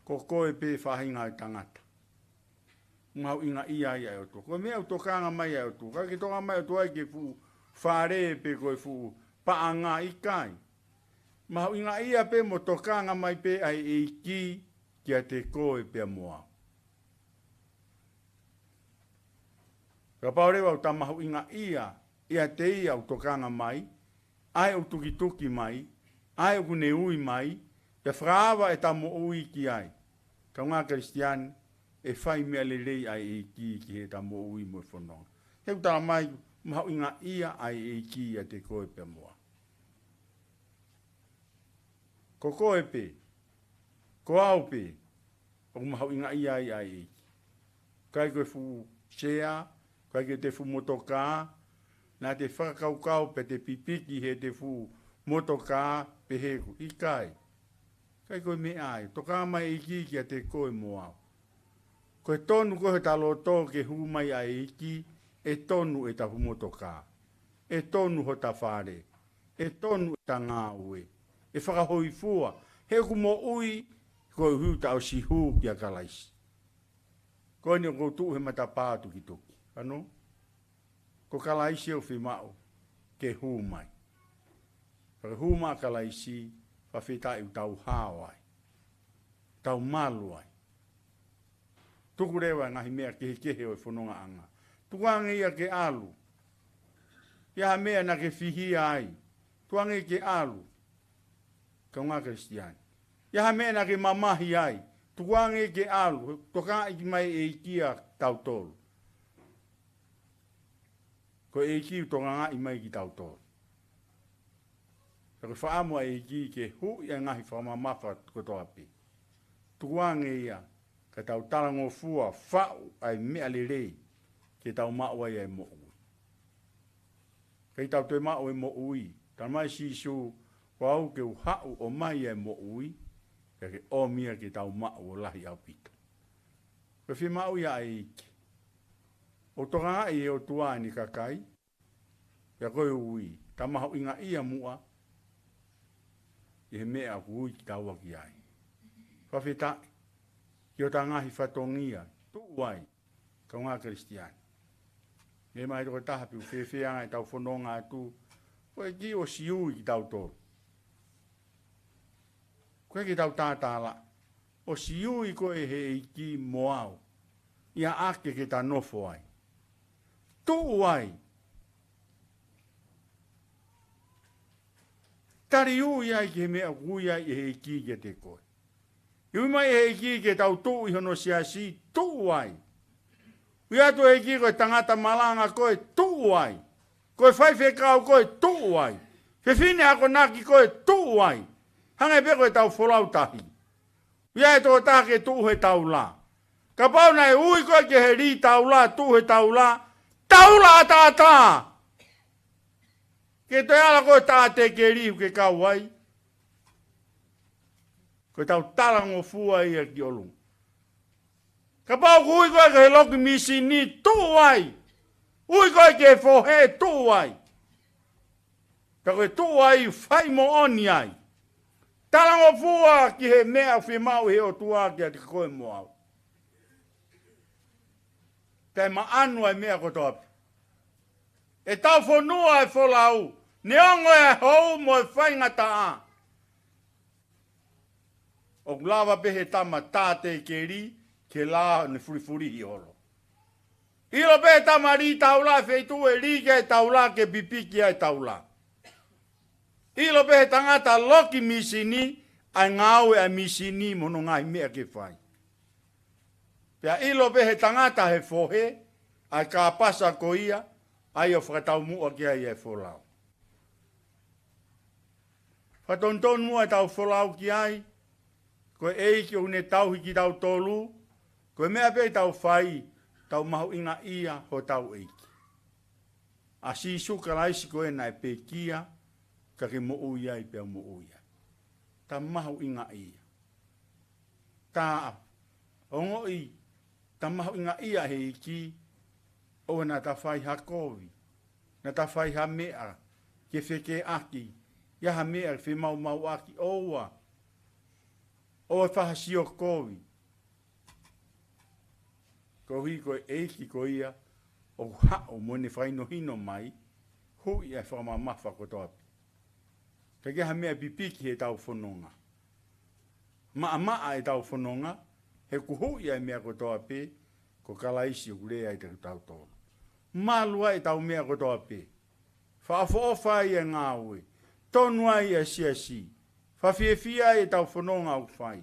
Ko koe pē faʻahinga ʻo e tangata. Mahuʻingaʻia ai ʻa e ʻOtua. Ko e meʻa ʻoku tokanga mai ʻa e ʻOtua. ʻIkai ke tokanga mai ʻa e ʻOtua ki he fuʻu fale pe ko e fuʻu paʻanga, ʻikai. Mahuʻingaʻia pē mo tokanga mai pē ʻa e ʻEiki kiate koe pea mo au. Kapau leva ʻoku ta mahuʻingaʻia ʻiate ia ʻoku tokanga mai, ʻa e ʻoku tukituki mai, ʻa e ʻoku ne ui mai, pea fakaava ʻeta moʻui ki ai. Kaungā Kalisitiane, ʻe fai meʻa lelei ʻa e ʻEiki ki heʻeta moʻui mo e fononga. He ʻoku talamai, mahuʻingaʻia ʻa e ʻEiki ʻiate koe pea mo au. Ko koe pē, ko au pē, ʻoku mahuʻingaʻia ai ʻa e ʻEiki. ʻIkai ko e fuʻu sea, ʻikai ko ʻete fuʻu motokā, naʻa te fakakaukau pe te pipiki heʻete fuʻu motokā, pehē ʻoku ʻikai. ʻIkai ko e meʻa ia, tokanga mai ʻEiki kiate koe mo au. Ko e tonu ko ē heʻeta loto ke hū mai ʻa e ʻEiki, ʻe tonu ʻeta fuʻu motokā, ʻe tonu hota fale, ʻe tonu ʻeta ngāue, ʻe fakahōifua, he ʻoku moʻui, koeʻuhi ʻoku ta ʻosi hū kia Kalaisi. Ko eni ʻoku ou tuʻu he matapā tukituki. Ano? Ko Kalaisi ʻoku fiemaʻu ke hū mai. Ka ke hū mai ʻa Kalaisi, fakafetaʻi ʻoku tau hao ai. Tau malu ai. Tuku leva e ngaahi meʻa kehekehe ʻo e fonongaʻanga. Tukuange ia ke ʻalu. ʻI ai ha meʻa naʻa ke fihia ai. Tukuange ke ʻalu. Kaungā Kalisitiane. ʻI ai ha meʻa naʻa ke mamahi ai. Tukuange ke ʻalu. Tokangaʻi mai ʻe he ʻEiki ʻa tautolu. Ko e ʻEiki ʻoku tokangaʻi mai kitautolu. Ka ko e fakaʻamu ʻa e ʻEiki ke huʻi ʻa e ngaahi fakamamafa kotoa pē. Tukuange ia, ka tau talangofua, faʻu ʻa e meʻa lelei. ke tau maʻu ai ʻa e moʻui. Kei tau toe maʻu e moʻui. Talamai ʻe Sīsū, ko au ke u haʻu ʻo ʻomai ʻa e moʻui, pea ke ʻomi ia ke tau maʻu ʻo lahi ʻaupito. Ko e fiemaʻu ia ʻa e ʻEiki. ʻO tokangaʻi ʻe he ʻOtua ʻene kakai, pea ko e ui, ta mahuʻingaʻia muʻa ʻi he meʻa ʻoku ui kitaua ki ai. Fakafetaʻi ki hota ngaahi fatongia, tuʻu ai, kaungā Kalisitiane. Neongo mai toko taha pe ʻoku fēfē ʻa ʻetau fononga atu, ko e ʻEiki ʻosi ui kitautolu. Ko e ʻikai ke tau tātālaʻi, ʻosi ui koe ʻe he ʻEiki mo au, ʻi ha ʻapi ke ta nofo ai. Tuʻu ai. Tali ui ai ki he meʻa ʻoku ui ai ʻe he ʻEiki kiate koe. ʻI he ui mai ʻe he ʻEiki ke tau tuʻu ʻi hono siasi, tuʻu ai. Ui atu ʻe he ʻEiki ko e tangata malanga koe, tuʻu ai. Ko e faifekau koe, tuʻu ai. Fefine akonaki koe, tuʻu ai. Hangē pē ko ʻetau folau tahi. ʻI ai e tokotaha ke tuʻu he taula. Kapau naʻe ui koe ke heli taula, tuʻu he taula, taula ʻataʻatā. Ke toe ala koe ʻo tā tēkeli ke kau ai. Ko ʻetau talangofua ia ki ʻolunga. Kapau ʻoku ui koe ke loki mīsini, tuʻu ai. Ui koe ke fohe, tuʻu ai. Pea ko e tuʻu ai, fai moʻoni ai. Talangofua ki he meʻa ʻoku fiemaʻu ʻe he ʻOtua kiate koe mo au. Pea maʻanu ai meʻa kotoa pē. ʻEtau fonua ʻe folau, neongo e hou mo e faingataʻa. ʻOku lava pē he tama tā tēkeli, ke lava ʻo ne fulifulihi holo. ʻIlo pē he tama lī taula, feituʻu ʻe lī ki ai e taula, ke pipiki ai e taula. ʻIlo pē he tangata loki mīsini, ʻa e ngāue ʻa e mīsini mo hono ngaahi meʻa ke fai. Pea ʻilo pē he tangata he fohe, ʻa e kāpasa ko ia, ʻa ia ʻoku fakataumuʻa ki ai e folau. Fakatonutonu muʻa ʻetau folau ki ai, ko e ʻEiki ʻoku ne tauhi kitautolu, ko e meʻa pē ʻe tau fai, tau mahuʻingaʻia hotau ʻEiki. ʻA Sīsū Kalaisi ko ē naʻe pekia, ka ke moʻui ai pea u moʻui ai. Ta mahuʻingaʻia. Ta ongoʻi, ta mahuʻingaʻia he ʻEiki, ʻoua naʻa ta fai ha kovi, naʻa ta fai ha meʻa, ke fekeʻaki, ʻi ha meʻa ke femaumauʻaki, ʻoua, ʻoua fai ha sio kovi. Koeʻuhi ko e ʻEiki ko ia, ʻoku haʻu mo ʻene fakahinohino mai, huʻi ʻa e fakamamafa kotoa pē. Ka ke ha meʻa pipiki he ʻetau fononga. Maʻamaʻa ʻetau fononga, he ʻoku huʻi ʻa e meʻa kotoa pē, ko Kalaisi ʻoku lea ai kiate kitautolu. Malu ai ʻetau meʻa kotoa pē. Fakaʻofoʻofa ai e ngāue. Tonu ai e siasi. Fakafiefia ai ʻetau fononga ʻoku fai.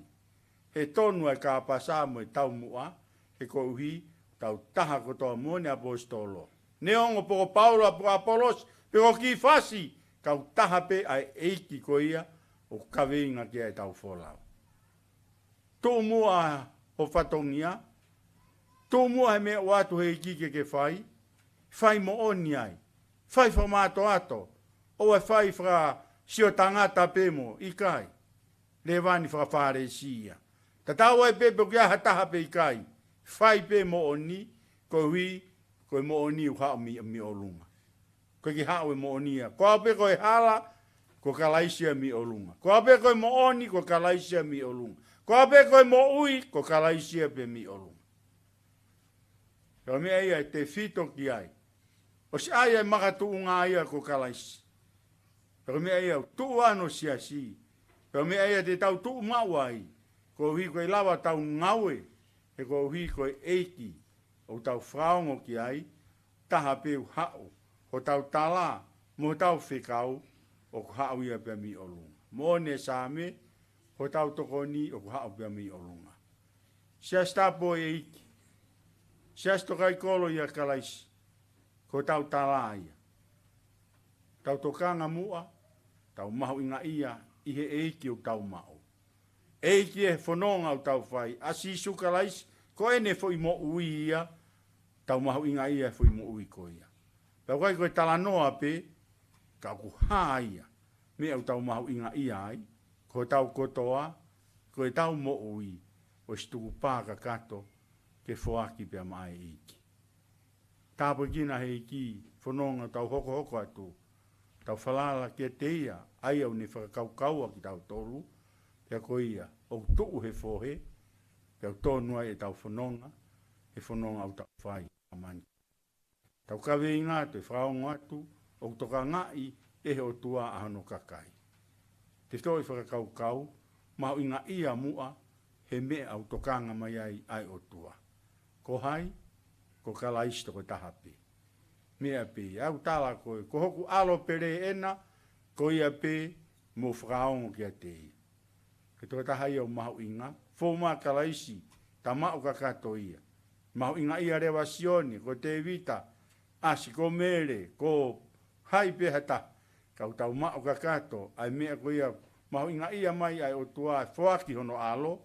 He tonu ai e kāpasa mo e taumuʻa, he koeʻuhi, tau taha kotoa mo ʻene ʻaposetolo. Neongo pe ko Paula, pe ko ʻApolosi, pe ko Kifasi, ka ʻoku taha pē ʻa e ʻEiki ko ia, ʻoku kaveinga ki ai ʻetau folau. Tuʻu muʻa ho fatongia, tuʻu muʻa he meʻa ʻoku ʻoatu he ʻEiki ke ke fai, fai moʻoni ai, fai fakamātoato, ʻoua ʻe fai fakasio tangata pē mo, ʻikai. Lēvani faka-Fālesi ia. Tatau ai pē pe ʻoku ʻi ai ha taha pe ʻikai. Fai pē moʻoni, koeʻuhi, ko e moʻoni ʻoku haʻu mei, mei ʻolunga. Ko e ʻikai haʻu e moʻoni ia. Ko au pē ko e hala, ko Kalaisi ia mei ʻolunga. Ko au pē ko e moʻoni, ko Kalaisi ia mei ʻolunga. Ko au pē ko e moʻui, ko Kalaisi ia pē mei ʻolunga. Ko e meʻa ia ʻe tefito ki ai. ʻOsi ʻai ʻa e makatuʻunga ia ko Kalaisi. Ko e meʻa ia ʻoku tuʻu ai hono siasi. Ko e meʻa ia te tau tuʻu maʻu ai. Koeʻuhi ko e lava tau ngāue. He koeʻuhi ko e ʻEiki. ʻOku tau fakaongo ki ai. Taha pē ʻoku haʻu. Hotau tala. Mo hotau fekau. ʻOku haʻu ia pē mei ʻolunga. Moʻoni e Saame. Hotau tokoni. ʻOku haʻu pē mei ʻolunga. Siasi Tapu ʻo e ʻEiki. Siasi Tokaikoloi ʻa Kalaisi. Ko hotau tala ia. Tau tokanga muʻa, tau mahuʻingaʻia ʻi he ʻEiki ʻoku tau maʻu. ʻEiki ʻi he fononga ʻoku tau fai, ʻa Sīsū Kalaisi, ko ʻene foʻi moʻui ia, tau mahuʻingaʻia he foʻi moʻui ko ia. Pea ʻoku ʻikai ko e talanoa pē, ka ʻoku hā ia, meʻa ʻoku tau mahuʻingaʻia ai, ko hotau kotoa, ko ʻetau moʻui, ʻosi tukupā kakato, ke foaki pea maʻa e ʻEiki. Tāpuekina he ʻEiki, fononga ʻoku tau hokohoko atu, tau falala kiate ia, ʻa ia ʻoku ne fakakaukaua kitautolu, pea ko ia, ʻoku tuʻu he fohe, pea ʻoku tonu ai ʻetau fononga, he fononga ʻoku tau fai, ʻa māmani. Tau kaveinga atu, ʻe fakaongo atu, ʻoku tokangaʻi ʻe he ʻOtua ʻa hono kakai. Tefitoʻi fakakaukau, mahuʻingaʻia muʻa, he meʻa ʻoku tokanga mai ai ʻa e ʻOtua. Ko hai, ko Kalaisi tokotaha pē. Meʻa pē, ʻoku tala ko e, ko hoku ʻAlo pele ena, ko ia pē, mou fakaongo kiate ia. Ko e tokotaha ia ʻoku mahuʻinga, fou maʻa Kalaisi, ta maʻu kakato ia. Mahuʻingaʻia leva Sione, ko Tēvita, ʻasi ko Mele, ko hai pē ha taha. Ka ʻoku tau maʻu kakato, ʻa e meʻa ko ia, mahuʻingaʻia mai ʻa e ʻOtua, foaki hono ʻAlo,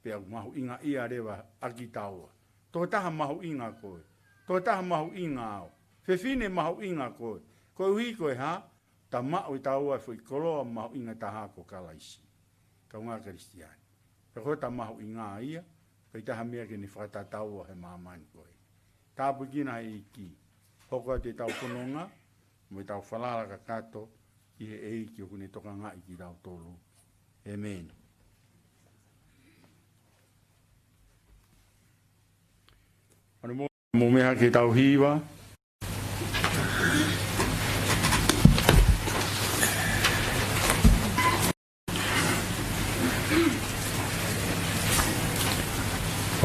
pea mahuʻingaʻia leva ʻa kitaua. Tokotaha mahuʻinga koe. Tokotaha mahuʻinga au. Fefine mahuʻinga koe. Koeʻuhi ko e hā, ta maʻu ʻe taua e foʻi koloa mahuʻinga taha ko Kalaisi. Kaungā Kalisitiane. Ka ko hota mahuʻinga ia, ʻikai ha meʻa ke ne fakatataua he māmani ko ē. Tāpuekina he ʻEiki. Hoko atu ʻetau fononga, mo ʻetau falala kakato, ʻi he ʻEiki ʻoku ne tokangaʻi kitautolu. ʻĒmeni. Ano mo, mo meʻa ke tau hiva.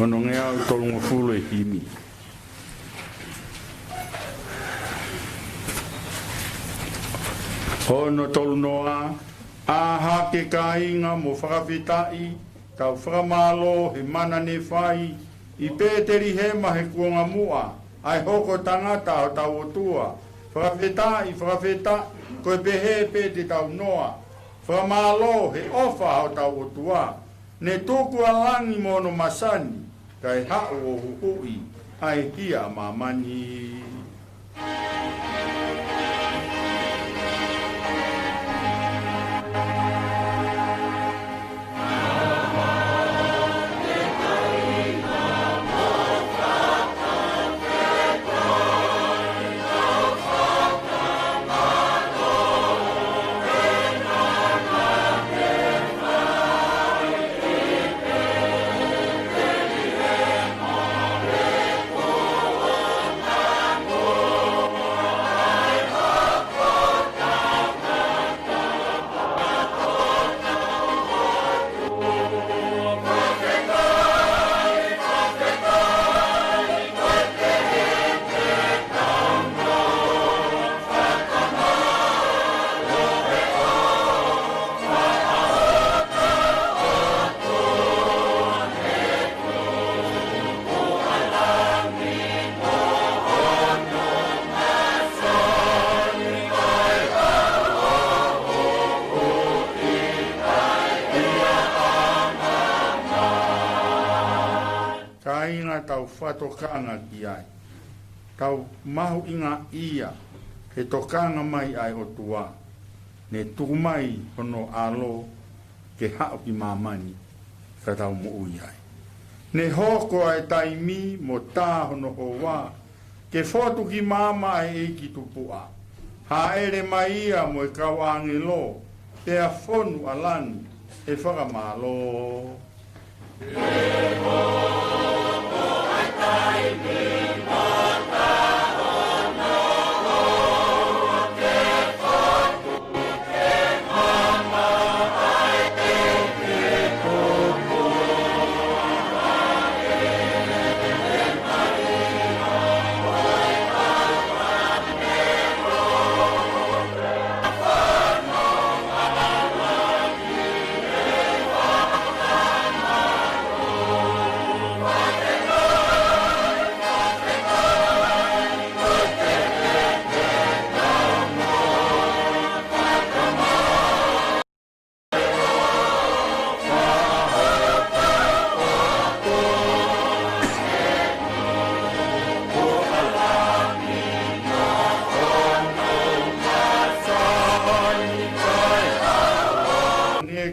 Onongeau tolungofulu e himi. Ono tolu noa, ʻā hake kāinga mo fakafetaʻi, tau fakamālō he mana ne fai, ʻi Pētelihema he kuonga muʻa, ʻa e hoko tangata ʻo hotau ʻOtua. Fakafetaʻi, fakafetaʻi, ko e pehē pē te tau noa. Fakamālō he ʻofa ʻa hotau ʻOtua. Ne tuku ʻa langi mo hono masani, kae haʻu ʻo huhuʻi, ʻa e hia ʻa māmani. Kāinga, tau fakatokanga ki ai. Tau mahuʻingaʻia he tokanga mai ʻa e ʻOtua. Ne tuku mai hono ʻAlo ke haʻu ki māmani ka tau moʻui ai. Ne hoko ʻa e taimi mo tā hono houa, ke fotu ki māmani ʻa e ʻEiki Tupuʻa. Hāʻele mai ia mo e kau ʻāngelo, pea fonu ʻa langi he fakamālō.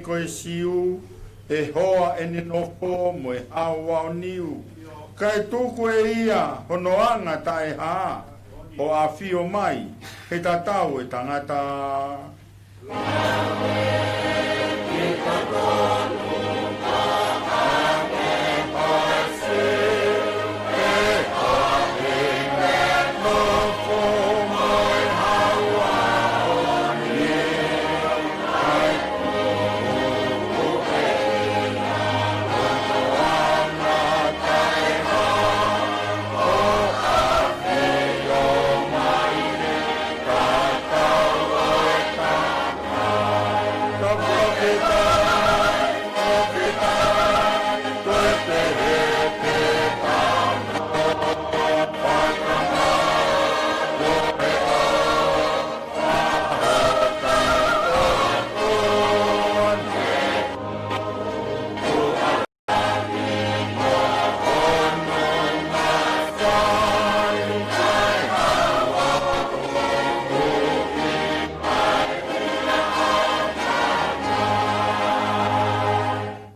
ko e Siu, ʻe hoa ʻene nofo mo e hao vaoniu. Kae tuku ʻe ia hono anga taʻehā, ʻo ʻafio mai he tatau ʻo e tangata.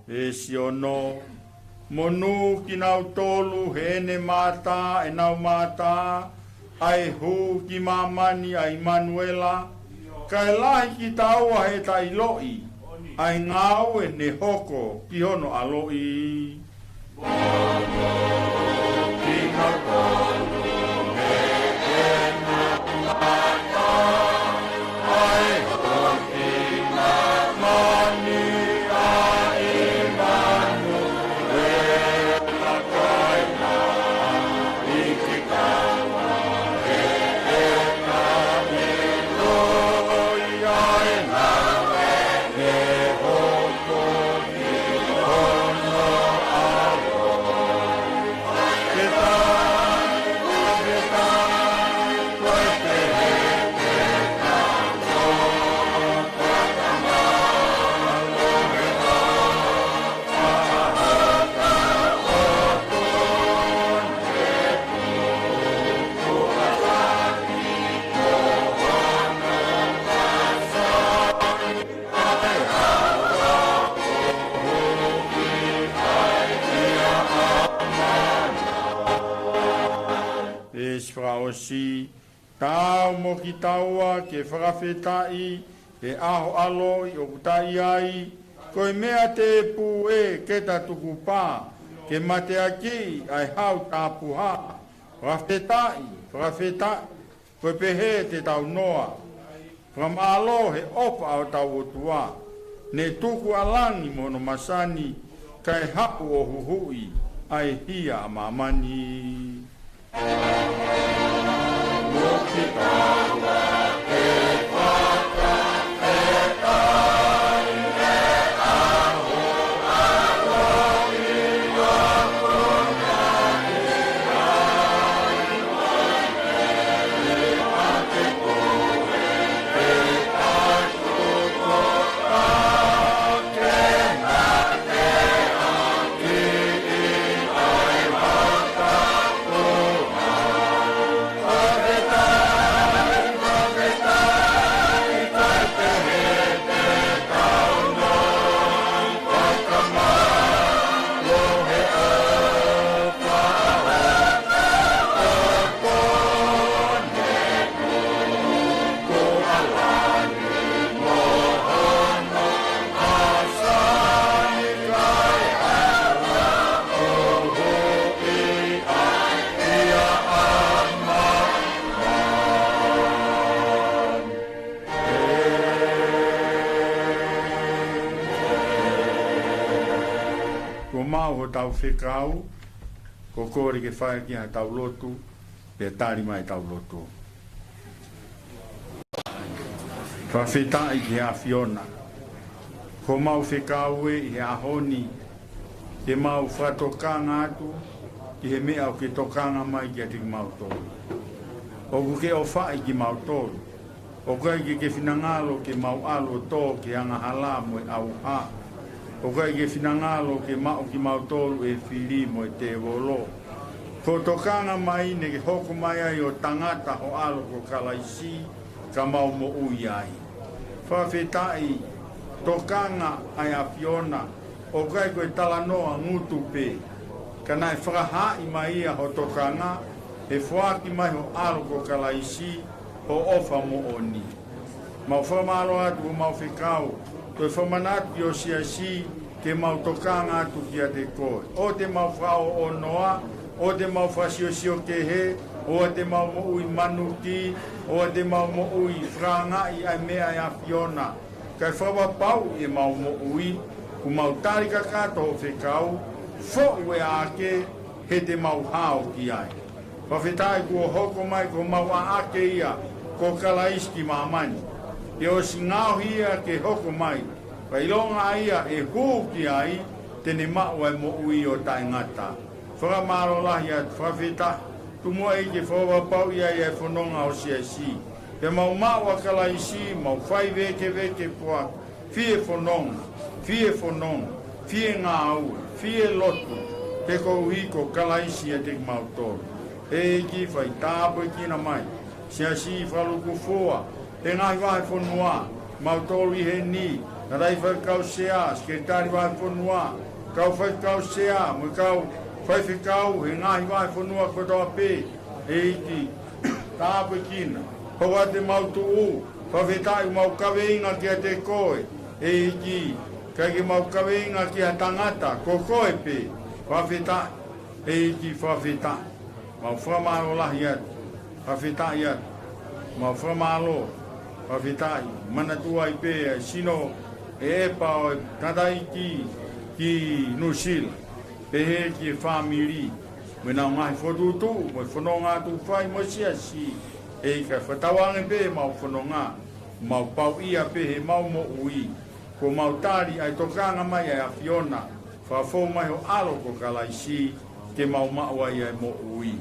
Veesi ono. Monū kinautolu heʻene mata ʻenau mata, ʻa e hū ki māmani ʻa ʻImanuela, kae lahi kitaua heʻeta ʻiloʻi ʻa e ngāue ne hoko ki hono ʻaloʻi. Veesi fakaʻosi. Taau mo kitaua ke fakafetaʻi he ʻaho ʻaloʻi ʻoku ta ʻi ai, ko e meʻa tēpū ē ke ta tukupā, ke mateakiʻi ʻa e hau tapuhā. Fakafetaʻi, fakafetaʻi, ko e pehē te tau noa. Fakamālō he ʻofa ʻa hotau ʻOtua, ne tuku ʻa langi mo hono masani, kae haʻu ʻo huhuʻi ʻa e hia ʻa māmani. Kuo maʻu hotau fekau, ko e kole ke fai ki ai hotau lotu, pea tali mai ʻetau lotu. Fakafetaʻi ki he ʻAfiona. Ko homau fekau ē ʻi he ʻaho ni, ke mau fakatokanga atu ki he meʻa ʻoku ke tokanga mai kiate kimautolu. ʻOku ke ʻofaʻi kimautolu. ʻOku ʻikai ke ke finangalo ke mau ʻalu ʻo tō ki he angahala mo e ʻauha. ʻOku ʻikai ke finangalo ke maʻu kimautolu ʻe he fili mo e tēvolo. Ko hoʻo tokanga mai ne ke hoko mai ai ʻo tangata ho ʻAlo ko Kalaisi, ka mau moʻui ai. Fakafetaʻi tokanga ʻa e ʻAfiona, ʻo ʻikai ko e talanoa ngutu pē. Ka naʻe fakahaaʻi mai ia ho tokanga, he foaki mai ho ʻAlo ko Kalaisi, ho ʻofa moʻoni. Mau fakamālō atu ʻo mau fekau, toe fakamanatu ki ho siasi, ke mau tokanga atu kiate koe. ʻOua te mau fakaʻoʻonoa, ʻoua te mau fakasiosio kehe, ʻoua te mau moʻui manuki, ʻoua te mau moʻui fakaangaʻi ʻa e meʻa ʻa e ʻAfiona. Kae fakapapauʻi ʻemau moʻui, kuo mau tali kakato hoʻo fekau, foʻu e ʻaʻake, he te mau hao ki ai. Fakafetaʻi kuo hoko mai ko homau ʻaʻake ia, ko Kalaisi ki māmani. Ke ʻosi ngaohi ia ke hoko mai, kae ʻilonga ʻa ia ʻe hū ki ai, te ne maʻu ʻa e moʻui ʻo taʻengata. Fakamālō lahi atu, fakafetaʻi, tuku muʻa ʻEiki ke fakapapauʻi ai ʻa e fononga ho siasi. Pea mau maʻu ʻa Kalaisi, mau fai vēkeveke pua, fie fononga, fie fononga, fie ngāue, fie lotu, he koeʻuhi ko Kalaisi ʻiate kimautolu. ʻEiki fai tāpuekina mai, siasi fakalūkufua, he ngaahi vahefonua, mautolu ʻi heni, ngaahi faifekau sea, sekelitali vahefonua, kau faifekau sea, mo e kau faifekau, he ngaahi vahefonua kotoa pē, ʻEiki, tāpuekina, hoko atu ʻemau tuʻu, fakafetaʻi ʻoku mau kaveinga kiate koe, ʻEiki, ʻikai ke mau kaveinga ki ha tangata, ko koe pē, fakafetaʻi, ʻEiki, fakafetaʻi, mau fakamālō lahi atu, fakafetaʻi atu, mau fakamālō, fakafetaʻi, manatuʻi pē ʻa e sino ʻe ʻEpa ʻo e tangataʻeiki ki Nuʻusila, pehē ki he fāmili, mo ʻenau ngaahi fokotuʻutuʻu, mo e fononga ʻoku fai mo e siasi, ʻEiki kae fakatauange pē ʻemau fononga, mau pauʻia pē heʻemau moʻui, kuo mau tali ʻa e tokanga mai ʻa e ʻAfiona, fakafou mai ho ʻAlo ko Kalaisi, ke mau maʻu ai ʻa e moʻui.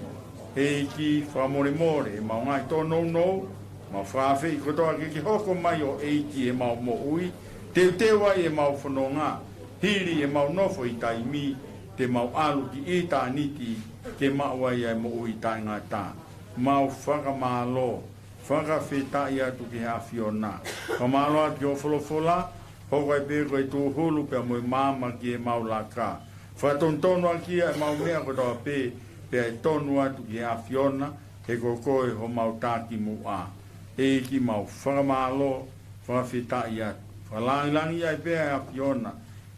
ʻEiki fakamolemole, ʻemau ngaahi tōnounou, mau fakaafeʻi kotoa ke ke hoko mai ʻo ʻEiki ʻemau moʻui, teuteu ai ʻemau fononga, hili ʻemau nofo ʻi taimi, te mau ʻalu ki ʻitāniti, ke maʻu ai ʻa e moʻui taʻengata. Mau fakamālō, fakafetaʻi atu ki he ʻAfiona. Fakamālō atu ki hoʻo folofola, hoko ai pē ko e tūhulu pea mo e maama ki heʻemau laka. Fakatonutonu ʻaki ia ʻemau meʻa kotoa pē, pea ʻe tonu atu ki he ʻAfiona, he ko koe homau takimuʻa. ʻEiki mau fakamālō, fakafetaʻi atu. Fakalāngilangiʻi ai pē ʻa e ʻAfiona,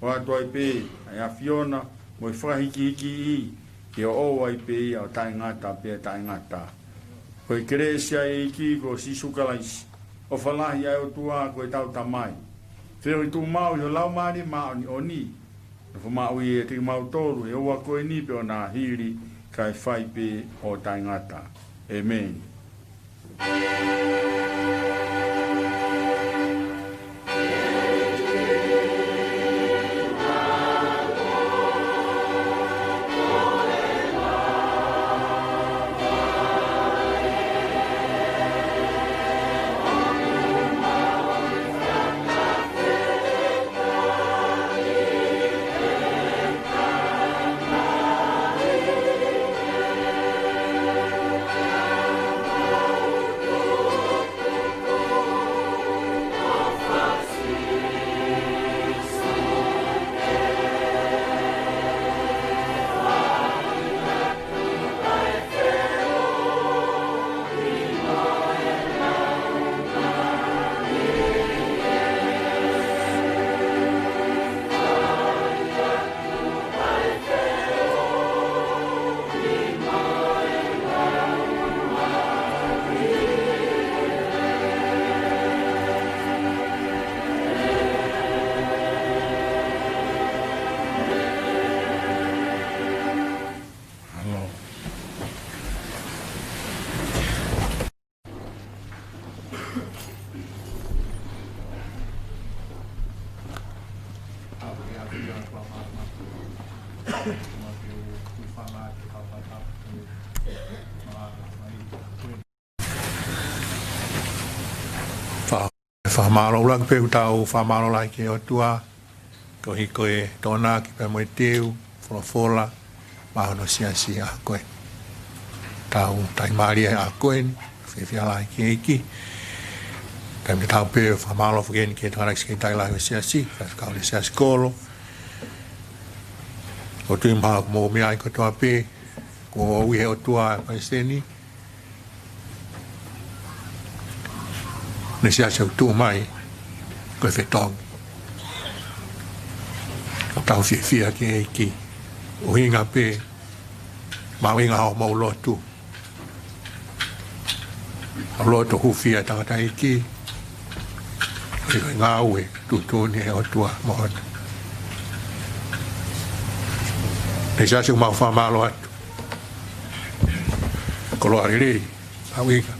ʻoatu ai pē ʻa e ʻAfiona, mo e fakahikihikiʻi, ke ʻoʻou ai pē ia ʻo taʻengata pea taʻengata. Ko e kelesi ʻa e ʻEiki ko Sīsū Kalaisi, ʻofa lahi ʻa e ʻOtua ko ʻetau Tamai, feohi tuʻu maʻu ʻi he Laumālie Māʻoniʻoni, nofo maʻu ʻiate kimautolu he houa ko eni pea ʻo nāhili kae fai pē ʻo taʻengata. ʻĒmeni. Fa-, fakamālō ʻuluaki pē ʻoku tau fakamālō lahi ki he ʻOtua, koeʻuhi ko e tokonaki pea mo e teu, folofola, maʻa hono siasi ʻa ko ē. Tau taʻimālie ʻa ko ē, fiefia lahi ki he ʻEiki. Taimi tatau pē, fakamālō foki heni ki he tangataʻeiki sekelitali lahi ʻo e siasi, faifekau ʻo e siasi kolo. ʻOku ou tui mahalo kuo mou meaʻi kotoa pē, kuo ui ʻe he ʻOtua e palesiteni, ne siasi ʻoku tuʻu mai ko e fetongi. Tau fiefia ki he ʻEiki. ʻUhinga pē, mahuʻinga hoʻomou lotu. ʻA e lotu hūfia e tangataʻeiki, ʻi he ngāue tuʻutuʻuni ʻe he ʻOtua moʻoni. Ne siasi, ʻoku mau fakamālō atu. Koloa lelei, mahuʻinga.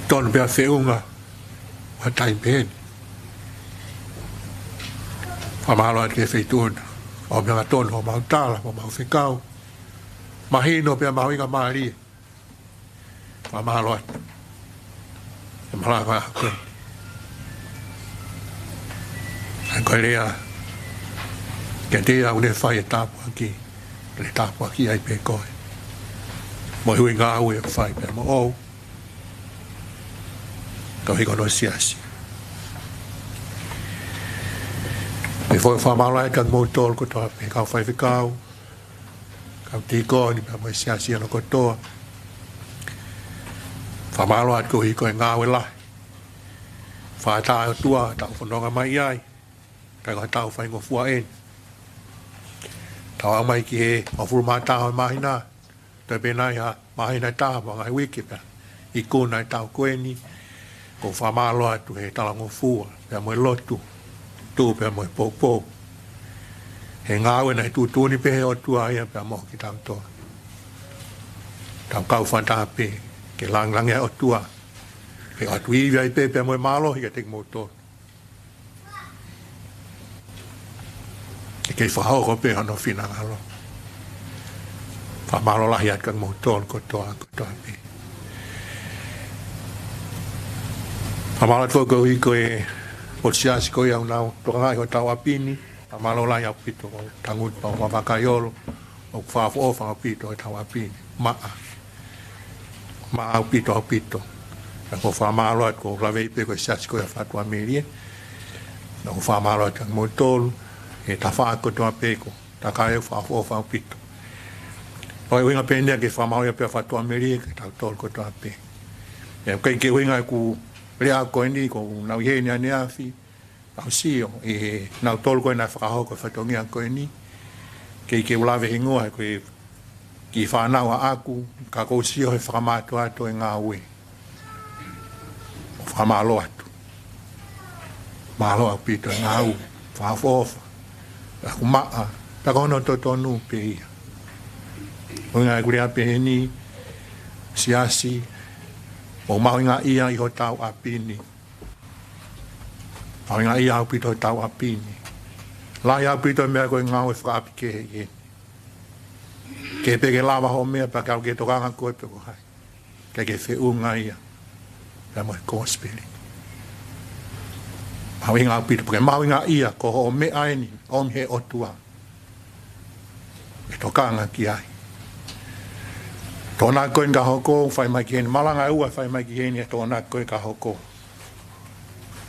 Tonu pē ʻa e feʻunga ʻa e taimi pehē ni. Fakamālō atu ki he Feituʻu na. ʻOku meʻa tonu ʻemau tala, ʻemau fekau. Mahino pea mahuʻinga mālie. Fakamālō atu. ʻE malanga ko ē. ʻA ia ko e lea, kiate ia ʻoku ne fai e tāpuaki, ʻe tāpuakiʻi ai pē koe. Mo e hui ngāue ʻoku fai pea mo au. Kau hiko no siasi. Pea foki fakamālō atu kiate kimoutolu kotoa pē, kau faifekau, kau tīkoni pea mo e siasi hono kotoa. Fakamālō atu koeʻuhi ko e ngāue lahi. Fakatātā ʻOtua, tau fononga mai ai. Ka ko e tau faingofua eni. Tau aʻu mai ki he hongofulu mā taha ʻo e māhina. Toe pē nai ha māhina ʻe taha mo e ngaahi uike pea ikuna e tau ko eni. ʻOku ou fakamālō atu he talangofua, pea mo e lotu, tuʻu pea mo e poupou. He ngāue naʻe tuʻutuʻuni pē ʻe he ʻOtua ia pea mo kitautolu. Tau kau fakataha pē, ke lāngilangiʻia e ʻOtua. Ke ʻoatu ivi ai pē pea mo e mālohi kiate kimoutolu. Ke kei fakahoko pē hono finangalo. Fakamālō lahi atu kiate kimoutolu kotoa, kotoa pē. Fakamālō atu foki koeʻuhi ko e potu siasi ko ia ʻoku nau tokangaʻi hotau ʻapi ni. Fakamālō lahi ʻaupito, ko Tangutu pea mo Vakaiolo, ʻoku fakaʻofoʻofa ʻaupito hotau ʻapi ni. Maʻa. Maʻa ʻaupito, ʻaupito. Pea ʻoku ou fakamālō atu, ʻoku ou laveʻi pē ko e siasi ko ia ʻa Fatuʻamelie. Pea ʻoku ou fakamālō atu kiate kimoutolu, he tafaʻaki kotoa pē ko e takai, ʻoku fakaʻofoʻofa ʻaupito. ʻOku ʻuhinga pē eni ia ke fakamālō ia pē ʻa Fatuʻamelie, kiate kitautolu kotoa pē. ʻIkai ke ʻuhinga ʻeku lea ko eni, ko ʻeku nau ʻi heni ʻaneafi, ʻoku ou sio ʻi he nautolu ko ē naʻe fakahoko e fatongia ko eni. ʻIkai ke u lave hingoa, he ko e kiʻi fānau ʻaʻaku, ka ʻoku ou sio he fakamātoato e ngāue. ʻOku ou fakamālō atu. Mālō ʻaupito e ngāue, fakaʻofoʻofa. ʻOku maʻa, pea ko hono totonu pē ia. ʻUhinga ʻeku lea pē heni, siasi, ʻoku mahuʻinga ia ʻi hotau ʻapi ni. Mahuʻinga ia ʻaupito hotau ʻapi ni. Lahi ʻaupito e meʻa ko e ngāue fakaʻapi kehe ʻi heni. Ke pē ke lava hoʻo meʻa pea ke aʻu ke tokanga koe pe ko hai. Ke ke feʻunga ia pea mo e kosipeli. Mahuʻinga ʻaupito, pea ke mahuʻinga ia ko hoʻo meʻa eni, ʻomi he ʻOtua. ʻE tokanga ki ai. Tokonaki ko eni ka hoko, fai mai ki heni, malanga ʻe ua fai mai ki heni, ʻe tokonaki ko eni ka hoko.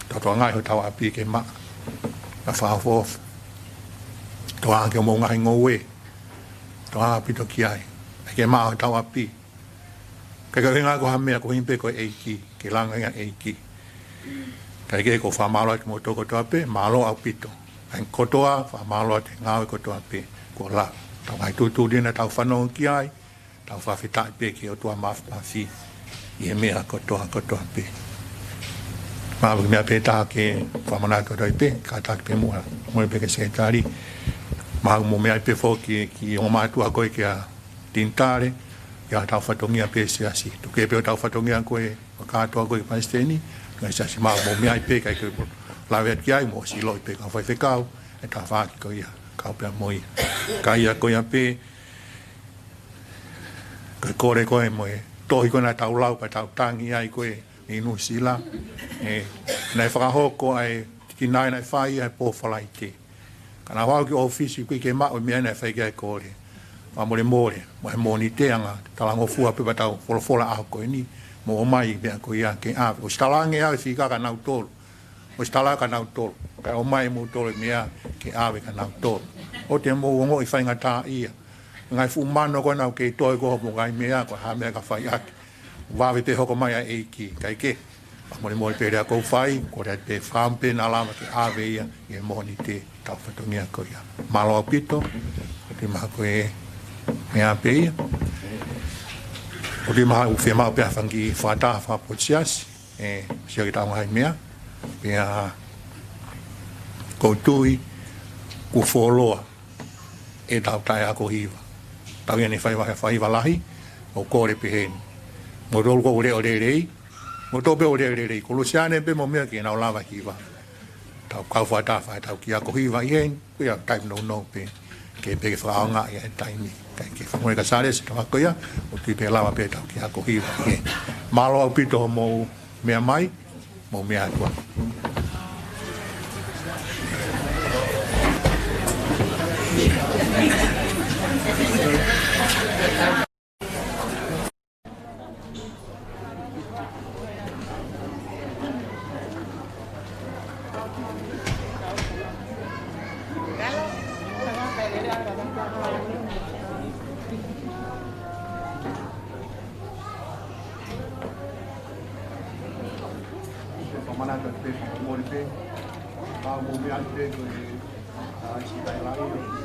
Tau tokangaʻi hotau ʻapi ke maʻa. Ka fakaʻofoʻofa. Tokanga ki hoʻomou ngaahi ngoue. Tokanga ʻaupito ki ai. ʻE ke maʻa hotau ʻapi. Ka ko e ʻuhinga ko ha meʻa ko eni pē ko e ʻEiki, ke lāngilangiʻia e ʻEiki. Kae kehe ʻoku ou fakamālō atu kimoutolu kotoa pē, mālō ʻaupito. ʻA e kotoa, fakamālō atu he ngāue kotoa pē, kuo lava. Tau ngaahi tuʻutuʻuni naʻa tau fanongo ki ai, tau fakafetaʻi pē ki he ʻOtua Māfimafi, ʻi he meʻa kotoa, kotoa pē. Mahalo ko e meʻa pē taha ke fakamanatu atu ai pē, kātaki pē muʻa, mole pē ki he sekelitali. Mahalo mou meaʻi pē foki ki he ongo mātuʻa ko ē kia Tinitale, ʻi hotau fatongia pē siasi. Tuku pē hotau fatongia ko ē, ʻo kātoa ko ē ki he palesiteni, ngaahi siasi, mahalo mou meaʻi pē, kae ke lave atu ki ai, mou ʻosi ʻiloʻi pē kau faifekau, e tafaʻaki ko ia, kau pea mo ia. Ka ia ko ia pē, ko e kole ko ē mo e tohi ko ē naʻa tau lau pea tau tangi ai ko ē ʻi Nuʻusila. ʻE, naʻe fakahoko ai, tiki nai naʻe fai ai pō Falaite. Ka naʻa ku aʻu ki ʻōfisi ʻikai ke maʻu e meʻa naʻe fai ki ai e kole. Fakamolemole, mo e Mōnite anga talangofua pē ʻetau folofola ʻaho ko eni, mou ʻomai meʻa ko ia ke ʻave. ʻOsi talaange ʻe au e fika kia nautolu. ʻOsi talaange kia nautolu. Kae ʻomai moutolu e meʻa ke ʻave kia nautolu. ʻOua te mou ongoʻi faingataʻaʻia. Ngaahi fuʻu mano ko ena ʻoku kei toe ko hoʻomou ngaahi meʻa, ko e hā e meʻa ka fai ʻaki. Vave pē hoko mai ʻa e ʻEiki, kae kehe. Fakamolemole pē lea ʻoku ou fai, ko e lea pē fakaʻamu pē naʻa lava ke ʻave ia ʻi he Mōnite ʻetau fatongia ko ia. Mālō ʻaupito, ʻoku ou tui mahalo ko e meʻa pē ia. ʻOku ou tui mahalo ʻoku fiemaʻu pē ha fanga kiʻi fakataha fakapotu siasi, ʻe, sio ki heʻetau ngaahi meʻa, pea ʻoku ou tui kuo fuoloa ʻetau taʻeako hiva. Tau ia ne fai vahe faiva lahi, ʻoku ou kole pehē ni. Moutolu ʻoku leʻo lelei, moutolu pē ʻoku leʻo lelei. Ko Lusiane pē mo meʻa ke nau lava hiva. Tau kau fakataha fai ʻetau kiʻi ako hiva ʻi heni, ko ia taimi nounou pē. Ke pē ke fakaʻaongaʻi ʻa e taimi. Kae kehe, fakamolemole kia Sālesi, ka ko ia, ʻoku ou tui pē lava pē ʻetau kiʻi ako hiva ʻi heni. Mālō ʻaupito hoʻomou meʻa mai, mou meʻa atu ā. Fakamanatu pē, fakamolemole pē. Pea mou meʻa atu pē ko e, ʻa, Siʻi Taʻelaʻio.